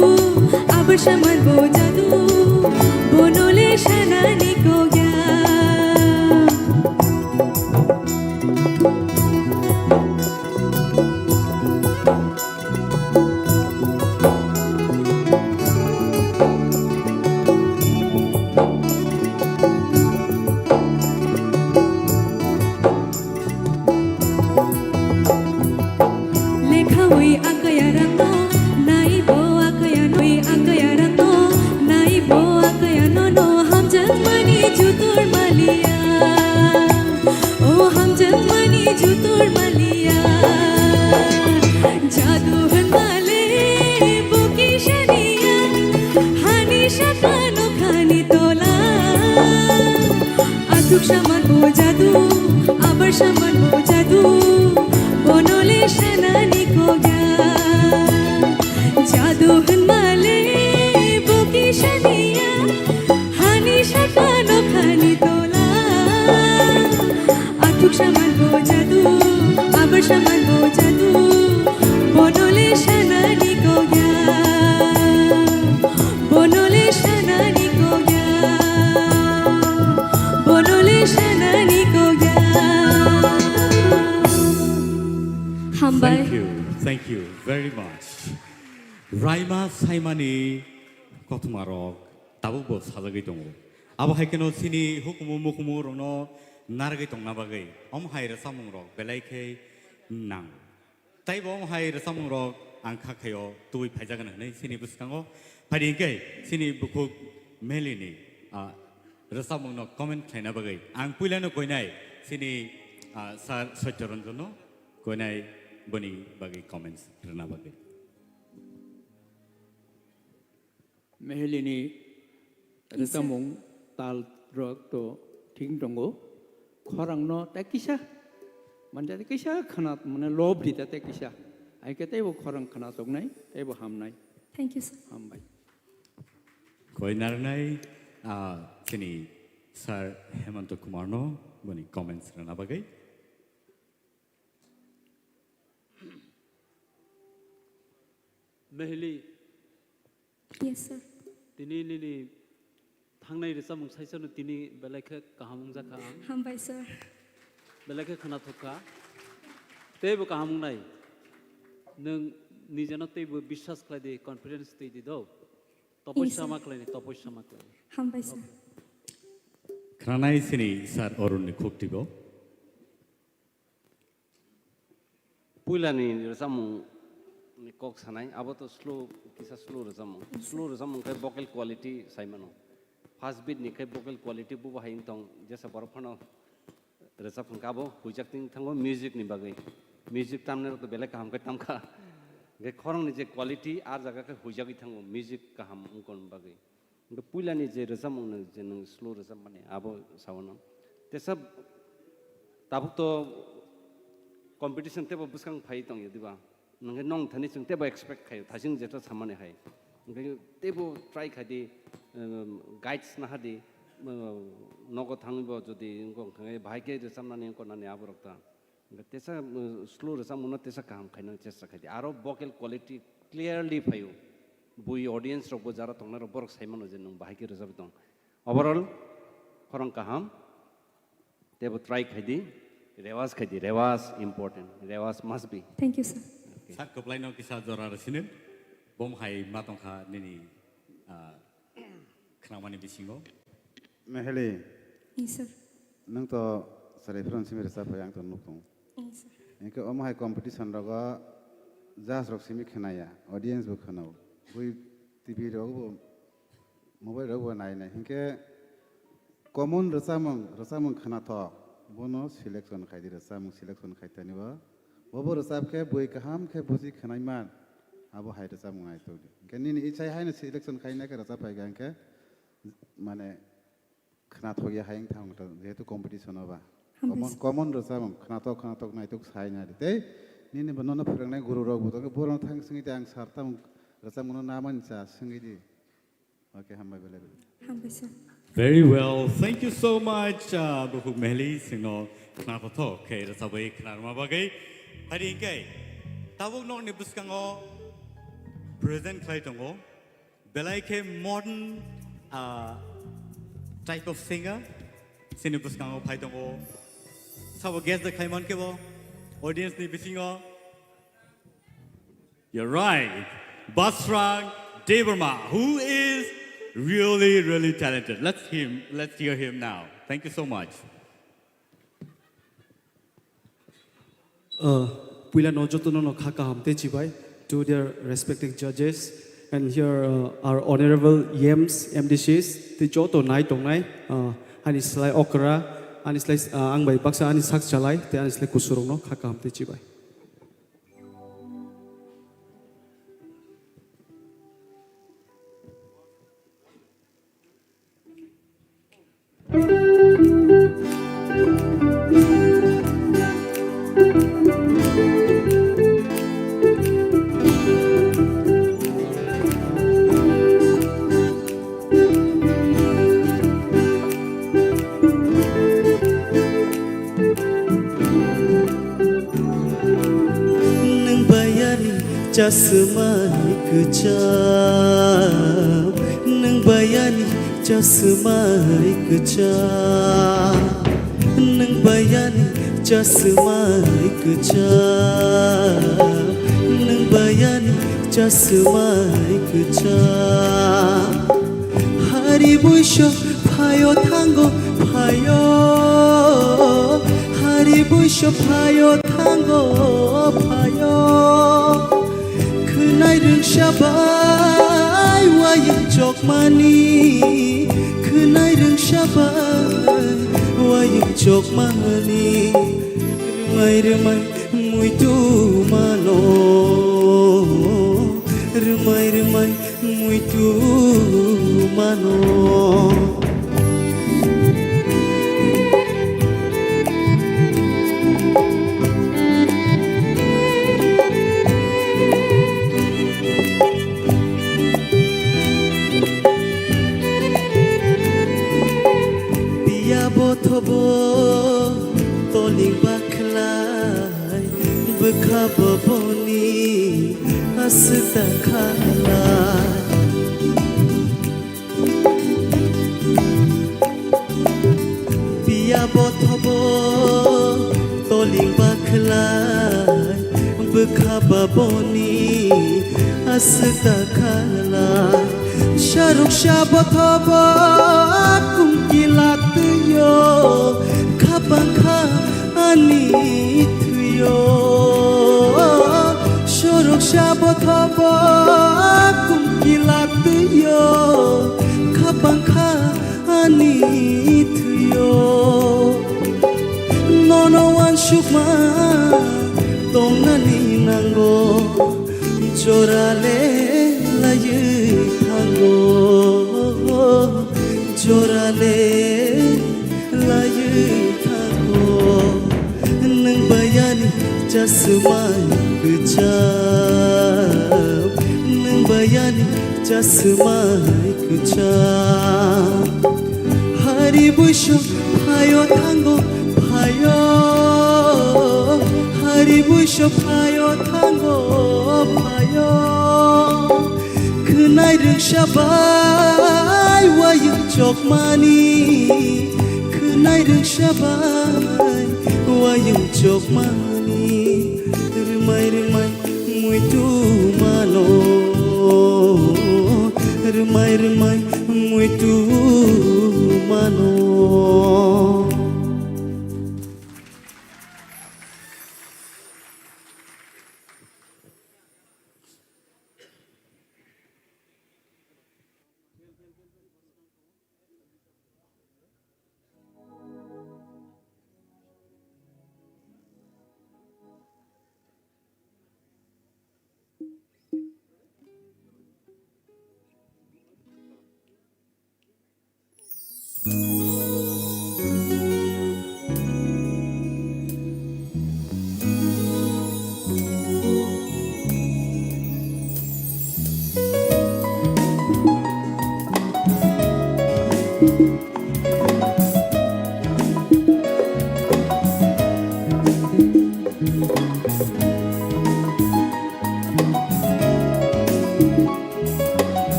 abar saman bo jadu, bonole sanani kogya. Lekhawi akaya rangno, naibo akaya noi akaya rangno, naibo akaya nono hamjakmani jutur maliya. O hamjakmani jutur maliya. Jadu hwnmale bo kisa niya, hani sakano khani tola. Athuk saman bo jadu, abar saman bo jadu, bonole sanani kogya. Jadu hwnmale bo kisa niya, hani sakano khani tola. Athuk saman bo jadu, abar saman bo jadu, bonole sanani kogya. Bonole sanani kogya. Bonole sanani kogya. Hambai. Thank you. Thank you very much. Raima Saimani kothoma rok tabuk bo sajagwi tongo. Abo hai kheno chini hukumu mukumu rokno narwgwi tongna bagwi om hai rwchapmung rok belai khe nang. Tei bo hai rwchapmung rok ang kha khaio tubui phaijagan hwnwi chini bwskango. Phaidi hwnkhe chini bukhuk Melini, ah, rwchapmungno comment khlaina bagwi ang puilano koinai chini, ah, sir Satya Ranjanno koinai boni bagwi comments rwna bagwi. Mehelini Yes, sir. Rwchapmung tal rok to thik tongo. Khorangno tei kisa, mane tei kisa khana, mane lob di tei kisa. Hai khe teibo khorang khana toknai, teibo hamnai. Thank you, sir. Hambai. Koi narnai, ah, chini Sir Hemanta Kumar no boni comments rwna bagwi. Mehli. Yes, sir. Tini nini thangnai rwchapmung saisano tini belai khe kaham wngjakha ang. Hambai, sir. Belai khe khwnathokha. Teibo kaham wngnai. Nwng nijeno teibo biswas khlai di, confidence twi di do. Yes, sir. Topoisa ma khlai di, topoisa ma khlai di. Hambai, sir. Khwnanai sini Sir Arun ni khuk tibo. Puilani rwchapmung ni kok sanai, abo to slow, kisa slow rwchapmung. Yes, sir. Slow rwchapmung khe vocal quality sai mano. First beat ni khe vocal quality bubo hai wng tong, jesa borok phano rwchap hwnkhe abo huijak ting thango music ni bagwi. Music tamnai rok to belai kaham khe tamkha. Hwnkhe khorang ni je quality, a jaga khe huijagwi thango music kaham wngkon bagwi. Hwnkhe puilani je rwchapmung no je nwng slow rwchapmani abo sao no. Tesa tabuk to competition tebo bwskang phai tongya diba? Nwng khe nong thani chwng tebo expect khaio, thasing jeto samani hai. Hwnkhe tebo try khai di, um, guides naha di, um, nogo thangwi bo jodi wngkha hwnkhe bahai khe rwchapnani wngkha nani aborok ta. Hwnkhe tesa, uh, slow rwchapmungno tesa kaham khaina chesta khai di. Aro vocal quality clearly phaio. Bui audience rokbo jara tongnai rok borok sai mano je nwng bahai khe rwchapwi tong. Overall, khorang kaham. Tebo try khai di, rewas khai di, rewas important, rewas must be. Thank you, sir. Okay. Sir, kwplaino kisa jora rw sini, bom hai ma tongkha nini, ah, khnamani bisingo. Meheli. Yes, sir. Nwng to chwrai phano simi rwchap phai, ang to nuk tongo. Yes, sir. Hinkhe omo hai competition rogo judge rok simi khnaya, audience bo khnao. Bui T V rogo bo, mobile rogo bo nai nai. Hinkhe common rwchapmung, rwchapmung khnathok, bono selection khai di, rwchapmung selection khai tani bo. Bobo rwchap khe bui kaham khe buji khnai man, abo hai rwchapmung nai tok di. Hinkhe nini ichai haino selection khai nai khe rwchap phai kha hinkhe, mane, khnathok ya hai wng thang ta, jehetu competition o ba. Hambai common, sir. Common rwchapmung, khnathok, khnathok naitok sai nai di. Tei nini bo nono phwrwngnai guru rok bo tongkhe, bohrokno thang swngwi di, ang sir, tamo rwchapmungno na mani cha swngwi di. Okay, hambai belai belai. Hambai, sir. Very well. Thank you so much, uh, Bukhuk Mehli, singno khnathok khe rwchabwi khnarma bagwi. Hari hinkhe tabuk nokni bwskango present khlai tongo. Belai khe modern, ah, type of singer, sini bwskango phai tongo. Sabo guest de khlai man khe bo audience ni bisingo. You're right. Basrang Debbarma, who is really, really talented. Let's him, let's hear him now. Thank you so much. Uh, puila no joto no no kha kaham tei chibai to their respective judges, and here, uh, our honorable E Ms, M D Cs tei joto nai tongnai, uh, ani slai okra, ani slai, uh, ang bai baksa ani sak chalai tei ani slai kusurok no kha kaham tei chibai. Nwng bai ani chasmai kwcham, nwng bai ani chasmai kwcham, nwng bai ani chasmai kwcham, nwng bai ani chasmai kwcham. Hari buiso phaio thango phaio, hari buiso phaio thango phaio. Khwnai rwngsa bai wayung chokmani, khwnai rwngsa bai wayung chokmani. Rwmai rwmai muitu mano, rwmai rwmai muitu mano. Piya bothobo toling bakhlai. Bwkha boboni aswk ta khala. Piya bothobo toling bakhlai. Bwkha boboni aswk ta khala. Saruk sa bothobo kum kila twiyo. Khapang kha ani thwiyo. Sorok sa bothobo kum kila twiyo. Khapang kha ani thwiyo. Nono wansukma tongnani nango. Jorale laywi thango, jorale laywi thango. Nwng bai ani chasmai kwcham, nwng bai ani chasmai kwcham. Hari buiso phaio thango phaio, hari buiso phaio thango phaio. Khwnai rwngsa bai wayung chokmani, Nai rwngsa bai wayung chokmani rwmai rwmai muitu mano, rwmai rwmai muitu mano.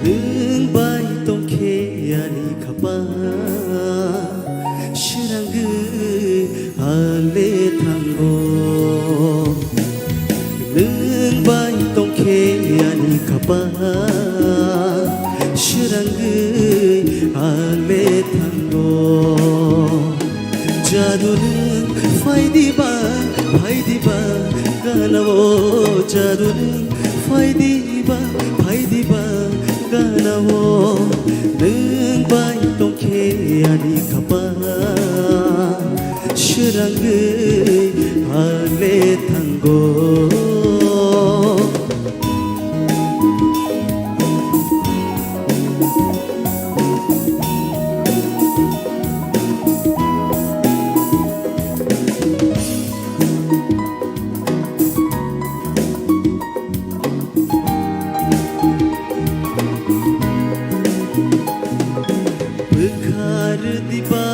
Nwng bai tongkhe ani khapang, swrangwi ale thango. Nwng bai tongkhe ani khapang, swrangwi ale thango. Jadu nwng phai diba, phai diba, gana o. Jadu nwng phai diba, phai diba, gana o. Nwng bai tongkhe ani khapang, swrangwi ale thango. Bwkha rw diba,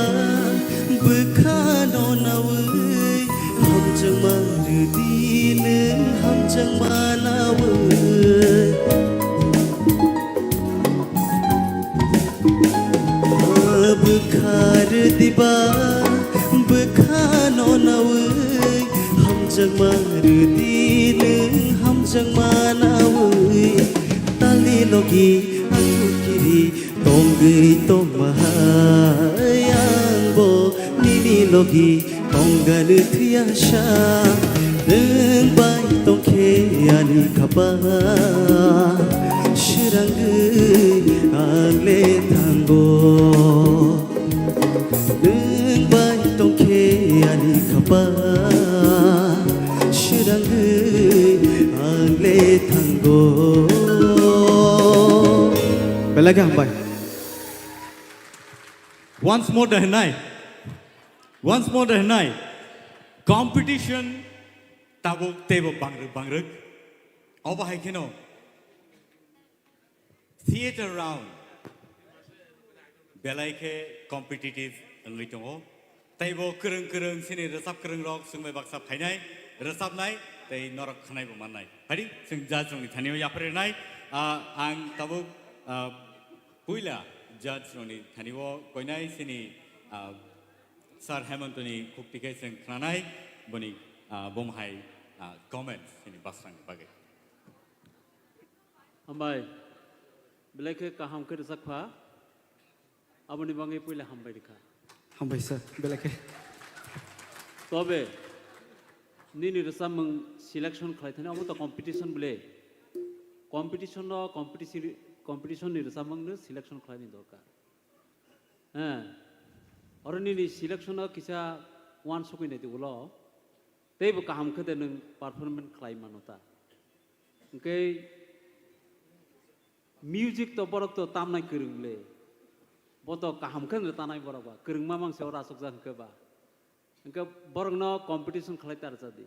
bwkha no nawi, hamjakma rw di nwng hamjakma nawi. Bwkha rw diba, bwkha no nawi, hamjakma rw di nwng hamjakma nawi. Talni logi ang kiri tongwi tongma hai ang bo nini logi tongganw thwiya sa. Nwng bai tongkhe ani khapang, swrangwi ang le thango. Nwng bai tongkhe ani khapang, swrangwi ang le thango. Belai khe hambai. Once more da hwnai. Once more da hwnai. Competition tabuk teibo bangrwk bangrwk. Obo hai kheno theater round belai khe competitive wngwi tongo. Teibo kwrwng kwrwng chini rwchap kwrwng rok chwngbai baksa phainai, rwchapnai tei norok khwnaibo mannai. Phadi chwng judge rokni thani o yapharwi rwnai. Ah, ang tabuk, ah, puila judge rokni thani o koinai chini, ah, Sir Hemantoni khukti khe chwng khnanai, boni, ah, bumhai, ah, comments chini basrangni bagwi. Hambai, belai khe kaham khe rwchapkha. Aboni bagwi puila hambai rikha. Hambai sir, belai khe. Tobe, nini rwchapmung selection khlai thani, obo to competition bwle. Competition no, competition, competition ni rwchapmung no selection khlaini dorkar. He, oro nini selection no kisa uansukwi naidi ulo, teibo kaham khe de nwng performance khlai mano ta. Hwnkhe music to borok to tamnai kwrwng le. Bo to kaham khe no tanai borok ba. Kwrwngma mangse oro aswkjak hwnkhe ba. Hwnkhe borokno competition khlai ta rwchadi.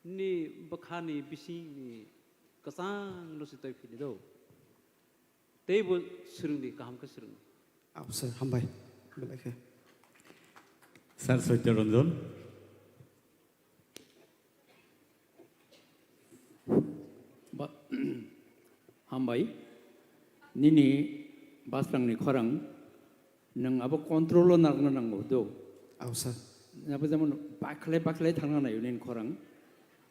Nini bwkhani bisingni kwchangno se twi phini do. Teibo swrwngdi, kaham khe swrwngdi. Aw, sir, hambai. Belai khe. Sir Satya Ranjan. Ba-, hambai. Nini basrangni khorang nwng abo control-o narwkna nango do. Aw, sir. Abo jemon bakhlai bakhlai thangna naio nini khorang.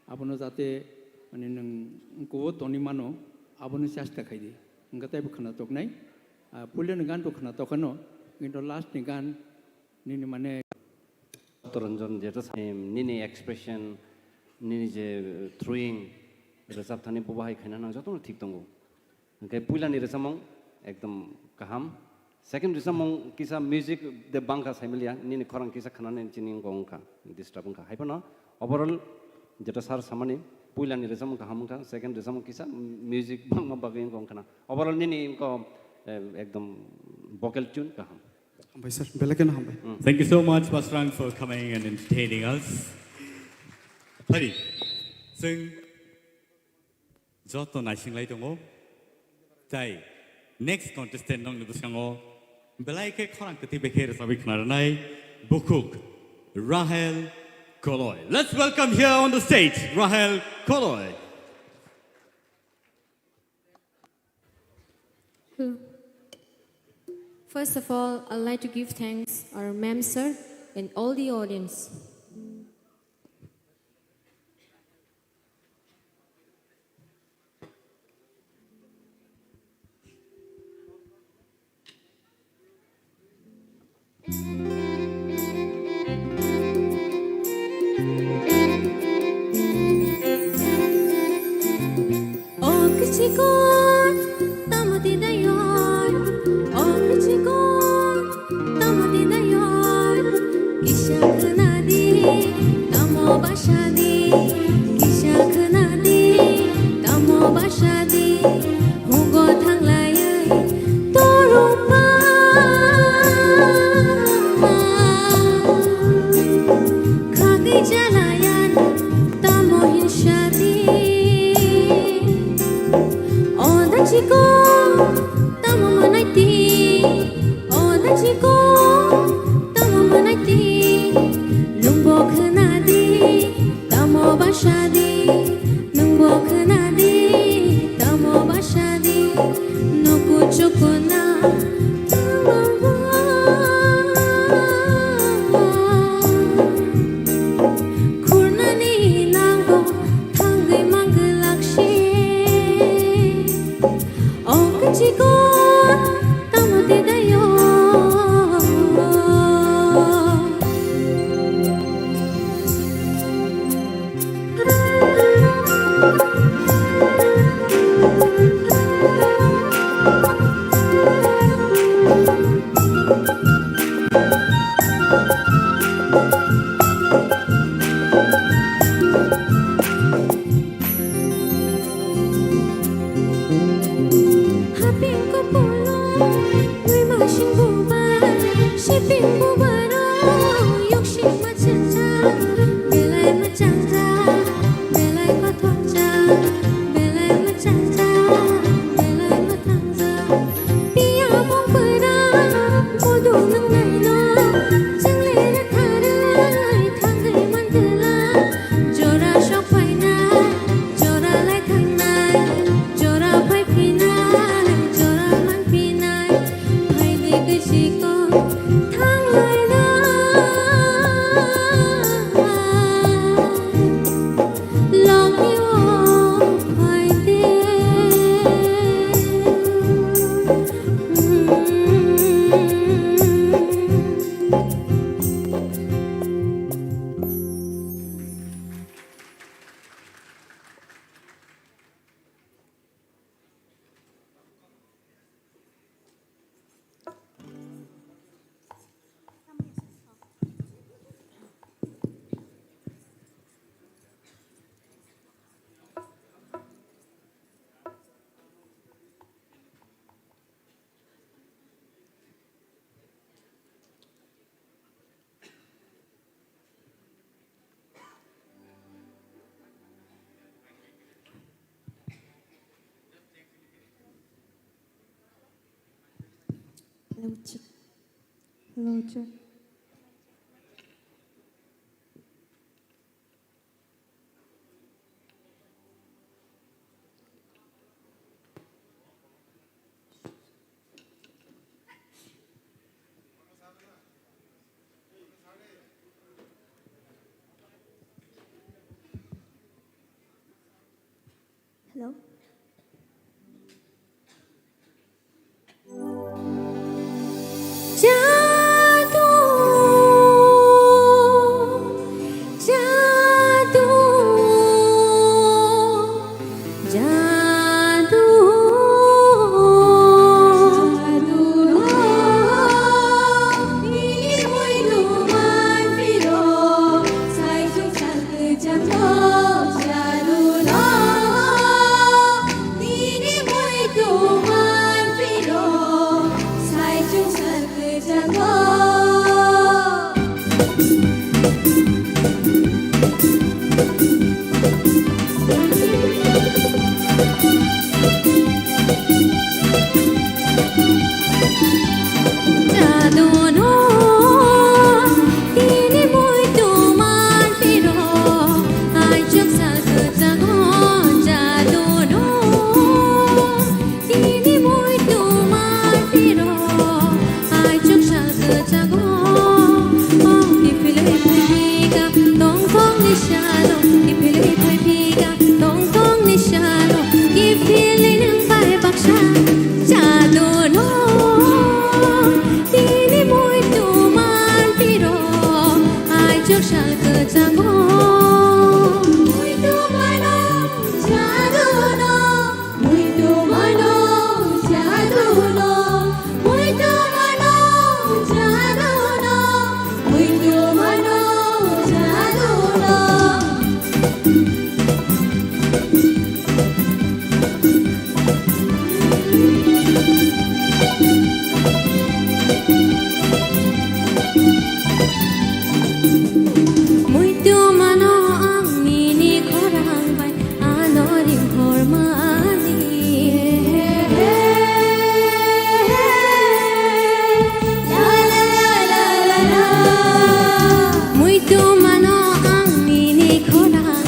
Abono jate mane nwng kubo toni mano, abono chesta khai di. Hwnkhe teibo khwnatok nai. Ah, puilani gan to khwnatok kheno, kintu last ni gan nini mane Toranjan, jeta sa-, nini expression, nini je throwing, rwchap thani bo bahai khaina nang jotono thik tongo. Hwnkhe puilani rwchapmung ekdom kaham. Second rwchapmung kisa music de bangkha saimaliya, nini khorang kisa khwnani chini wngkha, disturb wngkha. Haiphano overall jeta sir samani puilani rwchapmung kaham wngkha, second rwchapmung kisa music bangma bagwi wngkha wngkhana. Overall nini wngkha, eh, ekdom vocal tune kaham. Hambai sir, belai kheno hambai. Thank you so much, Basrang, for coming and entertaining us. Phari, chwng joto naisinglai tongo. Tai next contestant nongni bwskango belai khe khorang kwtwi bai khe rwchapwi khna rwnai bukhuk Rahel Koloi. Let's welcome here on the stage Rahel Koloi. Hello. First of all, I'd like to give thanks our ma'am, sir, and all the audience. O kichikon, tamo tinayon. O kichikon, tamo tinayon. Kisa khwnadi, tamo basadi. Kisa khwnadi, tamo basadi. Hugo thanglaiwi torokma khagwi jalayan tamo hinsadi. O dachiko tamo manaiti, o dachiko tamo manaiti, nwngbo khwnadi tamo basadi. Nwngbo khwnadi, tamo basadi, nuku chukuna, tamo ba. Khurnani nango, thangwi mangwi lakshi. O kichiko, tamo te dayo. Haping ko polo, nui masing bubar, siping bubaro, yoksing machangcha, belai machangcha, belai kothokcha, belai machangcha, belai kothokcha. Piya mung pera, bodo nang naino, chang le ra tharai, thangwi mantela, jora sok phainai. Jora lai thangnai, jora phai phinai, jora man phinai, phai di kisi ko thanglai na. Longni o phai di. Hello, check. Hello, check. Jaduno tini muitu manphiro, aichuk sal kwchangno. Jaduno tini muitu manphiro, aichuk sal kwchangno. O kiphilwi phaiphi ka tongthokni salo, kiphilwi phaiphi ka tongthokni salo, kiphilwi nwng bai baksa. Jaduno tini muitu manphiro, aichuk sal kwchango. Muitu mano jaduno, muitu mano jaduno, muitu mano jaduno, muitu mano jaduno. Muitu mano ang nini khorang bai ano ringhor mani. Muitu mano ang nini khorang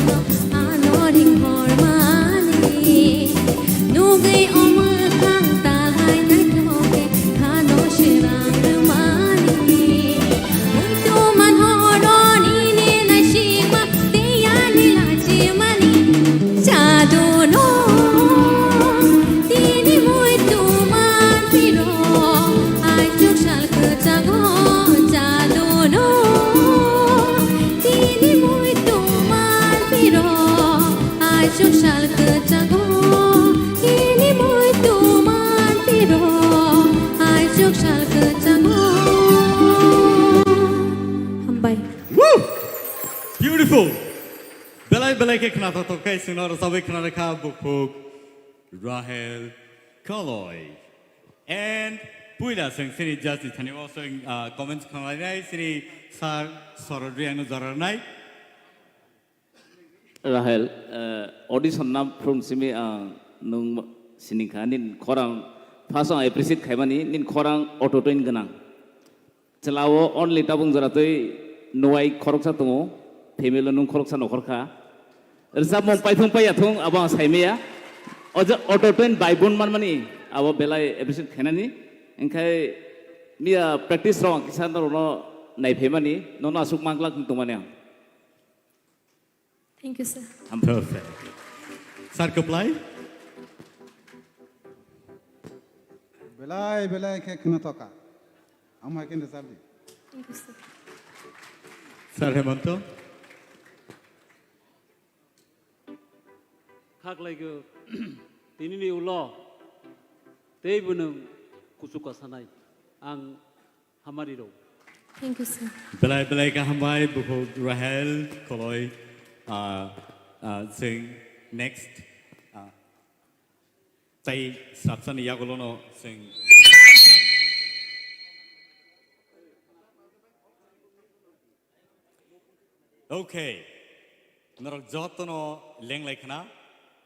ano ringhor mani. Nugwi o mwkhang talhai naithok khe khano sirang rwmani. Muitu man horo nini naisikma tei ani lachimani. Jaduno tini muitu manphiro, aichuk sal kwchango. Jaduno tini muitu manphiro, aichuk sal kwchango. Tini muitu manphiro, aichuk sal kwchango. Hambai. Woo! Beautiful! Belai belai khe khnathok thok khe chwngno rwchabwi khna rwkha bukhuk Rahel Koloi. And puila chwng chini judge ni thani o chwng, ah, comments khna lainai chini sir Sorod Reang no jora rwnai. Rahel, eh, audition na phurung simi ang nung sining kha, nini khorang first ang appreciate khaimani, nini khorang auto tune gwnang. Chwla o only tabung jora twi nuwai khoroksa tongo, family o nung khoroksa nokhor kha. Rwchapmung paithung paiya thung, abo ang saimaya. O je auto tune bai bun manmani, abo belai appreciate khainani. Engkhai miya practice rok ang kisa norokno naiphaimani, nono aswk manglak tongmani ang. Thank you, sir. Perfect. Sir, kwplai. Belai, belai khe khwna thoka. Amo hai khe rwchap di. Thank you, sir. Sir Hemanto. Khaklaigo, tinini ulo tei bwnwng kuchuk kasanai. Ang hamari rw. Thank you, sir. Belai belai khe hambai bukhuk Rahel Koloi, ah, ah, chwng next, ah, tei swrapsani yagulono chwng. Okay. Norok jotono lenglai khna,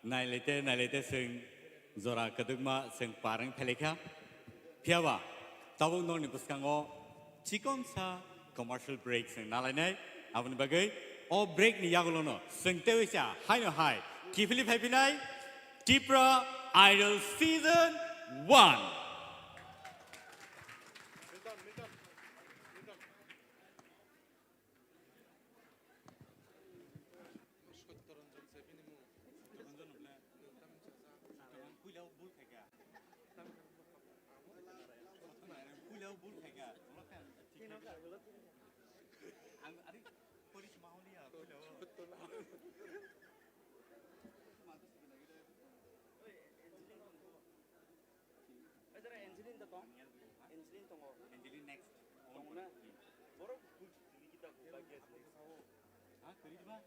nailaite, nailaite chwng jora kwdwkma chwng par wng phailai kha. Phiyaba tabuk norokni bwskango chikonsa commercial break chwng nalainai. Aboni bagwi o break ni yagulono chwng teiwi cha haino hai kiphilwi phaiphinai Tipra Idol Season one. Angelin da tong? Angelin tongo. Angelin next. Tongo na? Borok bul tini kita ko bagia sini. Ha, kiri ba?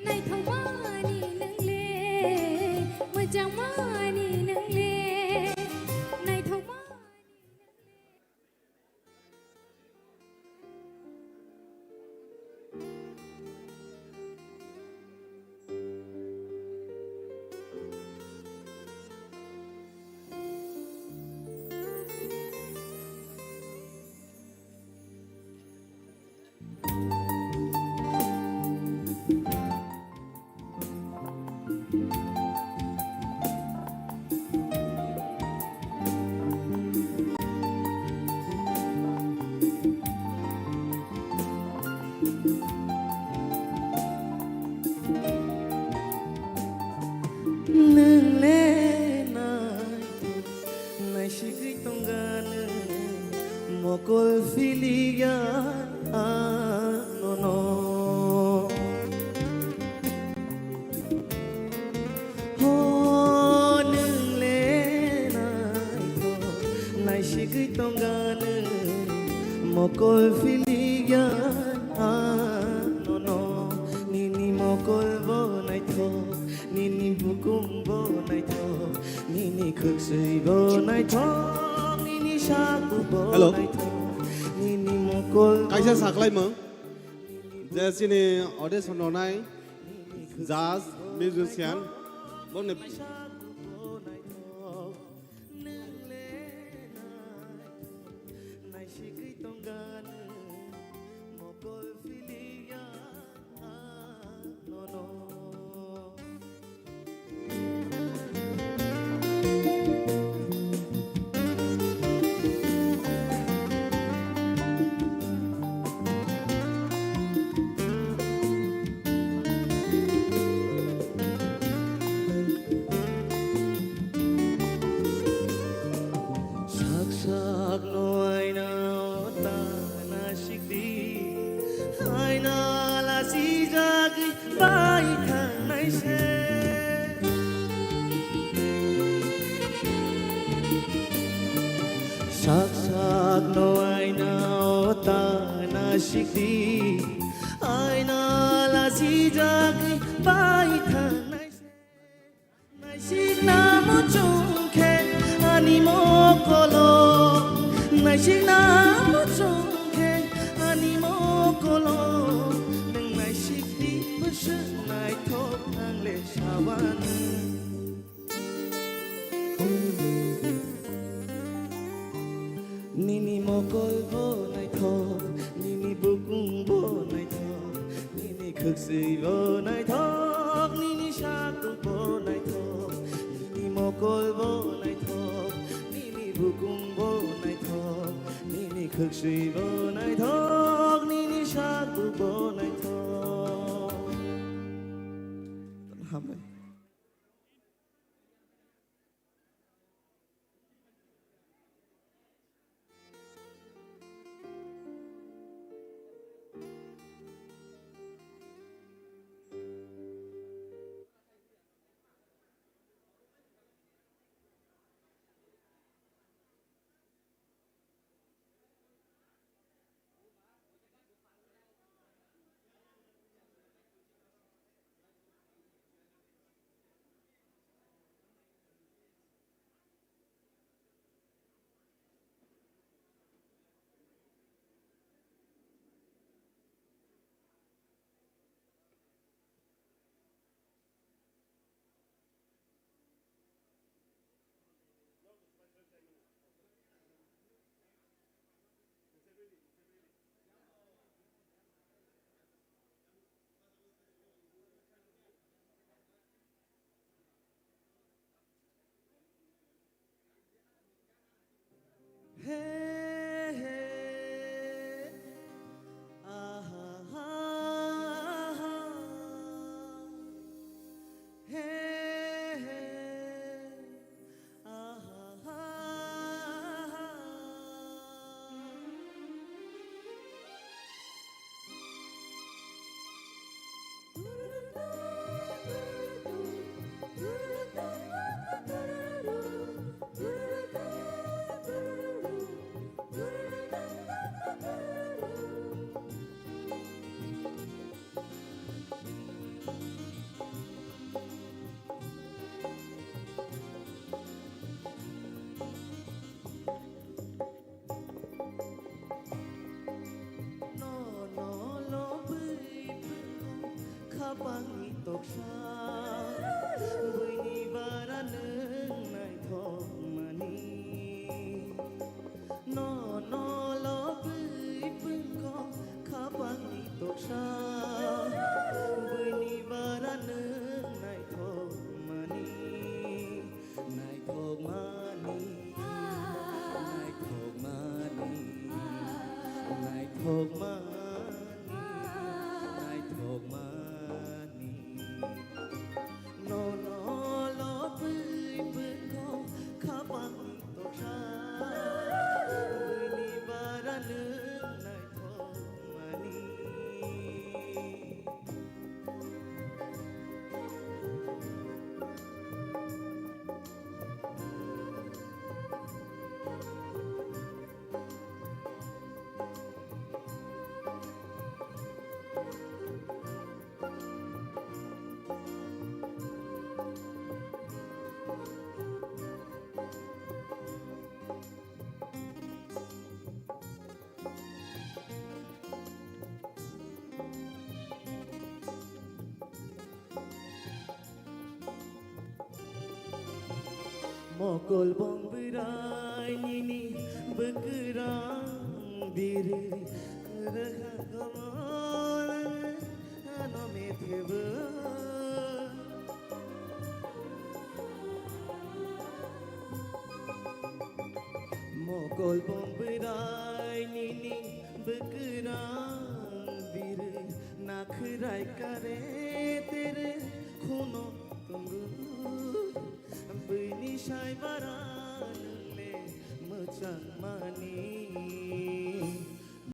Naithokmani nwngle, mwchangmani nwngle, naithokmani nwngle. Nwng le naithok, naisigwi tongkha nwng, mokol philikya anono. Ho, nwng le naithok, naisigwi tongkha nwng, mokol philikya anono. Nini mokol bo naithok, nini bukung bo naithok, nini khwksui bo naithok, nini saku bo Hello. Naithok, nini mokol bo Kaisa saklaimung, je chini audition rwnai judge, musician, boni Sak sak no aina o ta nasikdi, aina lasijagwi bai thangnai se. Sak sak no aina o ta nasikdi, aina lasijagwi bai thangnai se. Naisikna muchung khe ani mokolo, naisikna muchung khe ani mokolo, nwng naisikdi bwswk naithok ang le sawani. Nini mokol bo naithok, nini bukung bo naithok, nini khwksui bo naithok, nini saku bo naithok, nini mokol bo naithok, nini bukung bo naithok, nini khwksui bo naithok, nini saku bo naithok. Hambai. Pangni toksa, buini bara nwng naithok mani. No, no, lo bui pungko khapangni toksa, buini bara nwng naithok mani. Naithok mani, naithok mani, naithok mani, naithok mani. Nono lo bui bwkho khapang toksa, buini bara nwng naithok mani. Mokol bong bwrai nini bwkrang biri rwha gomol ano methebo. Mokol bong bwrai nini bwkrang biri nakhrai kare tere khuno tongo. Buini sai bara nwngle mwchang mani.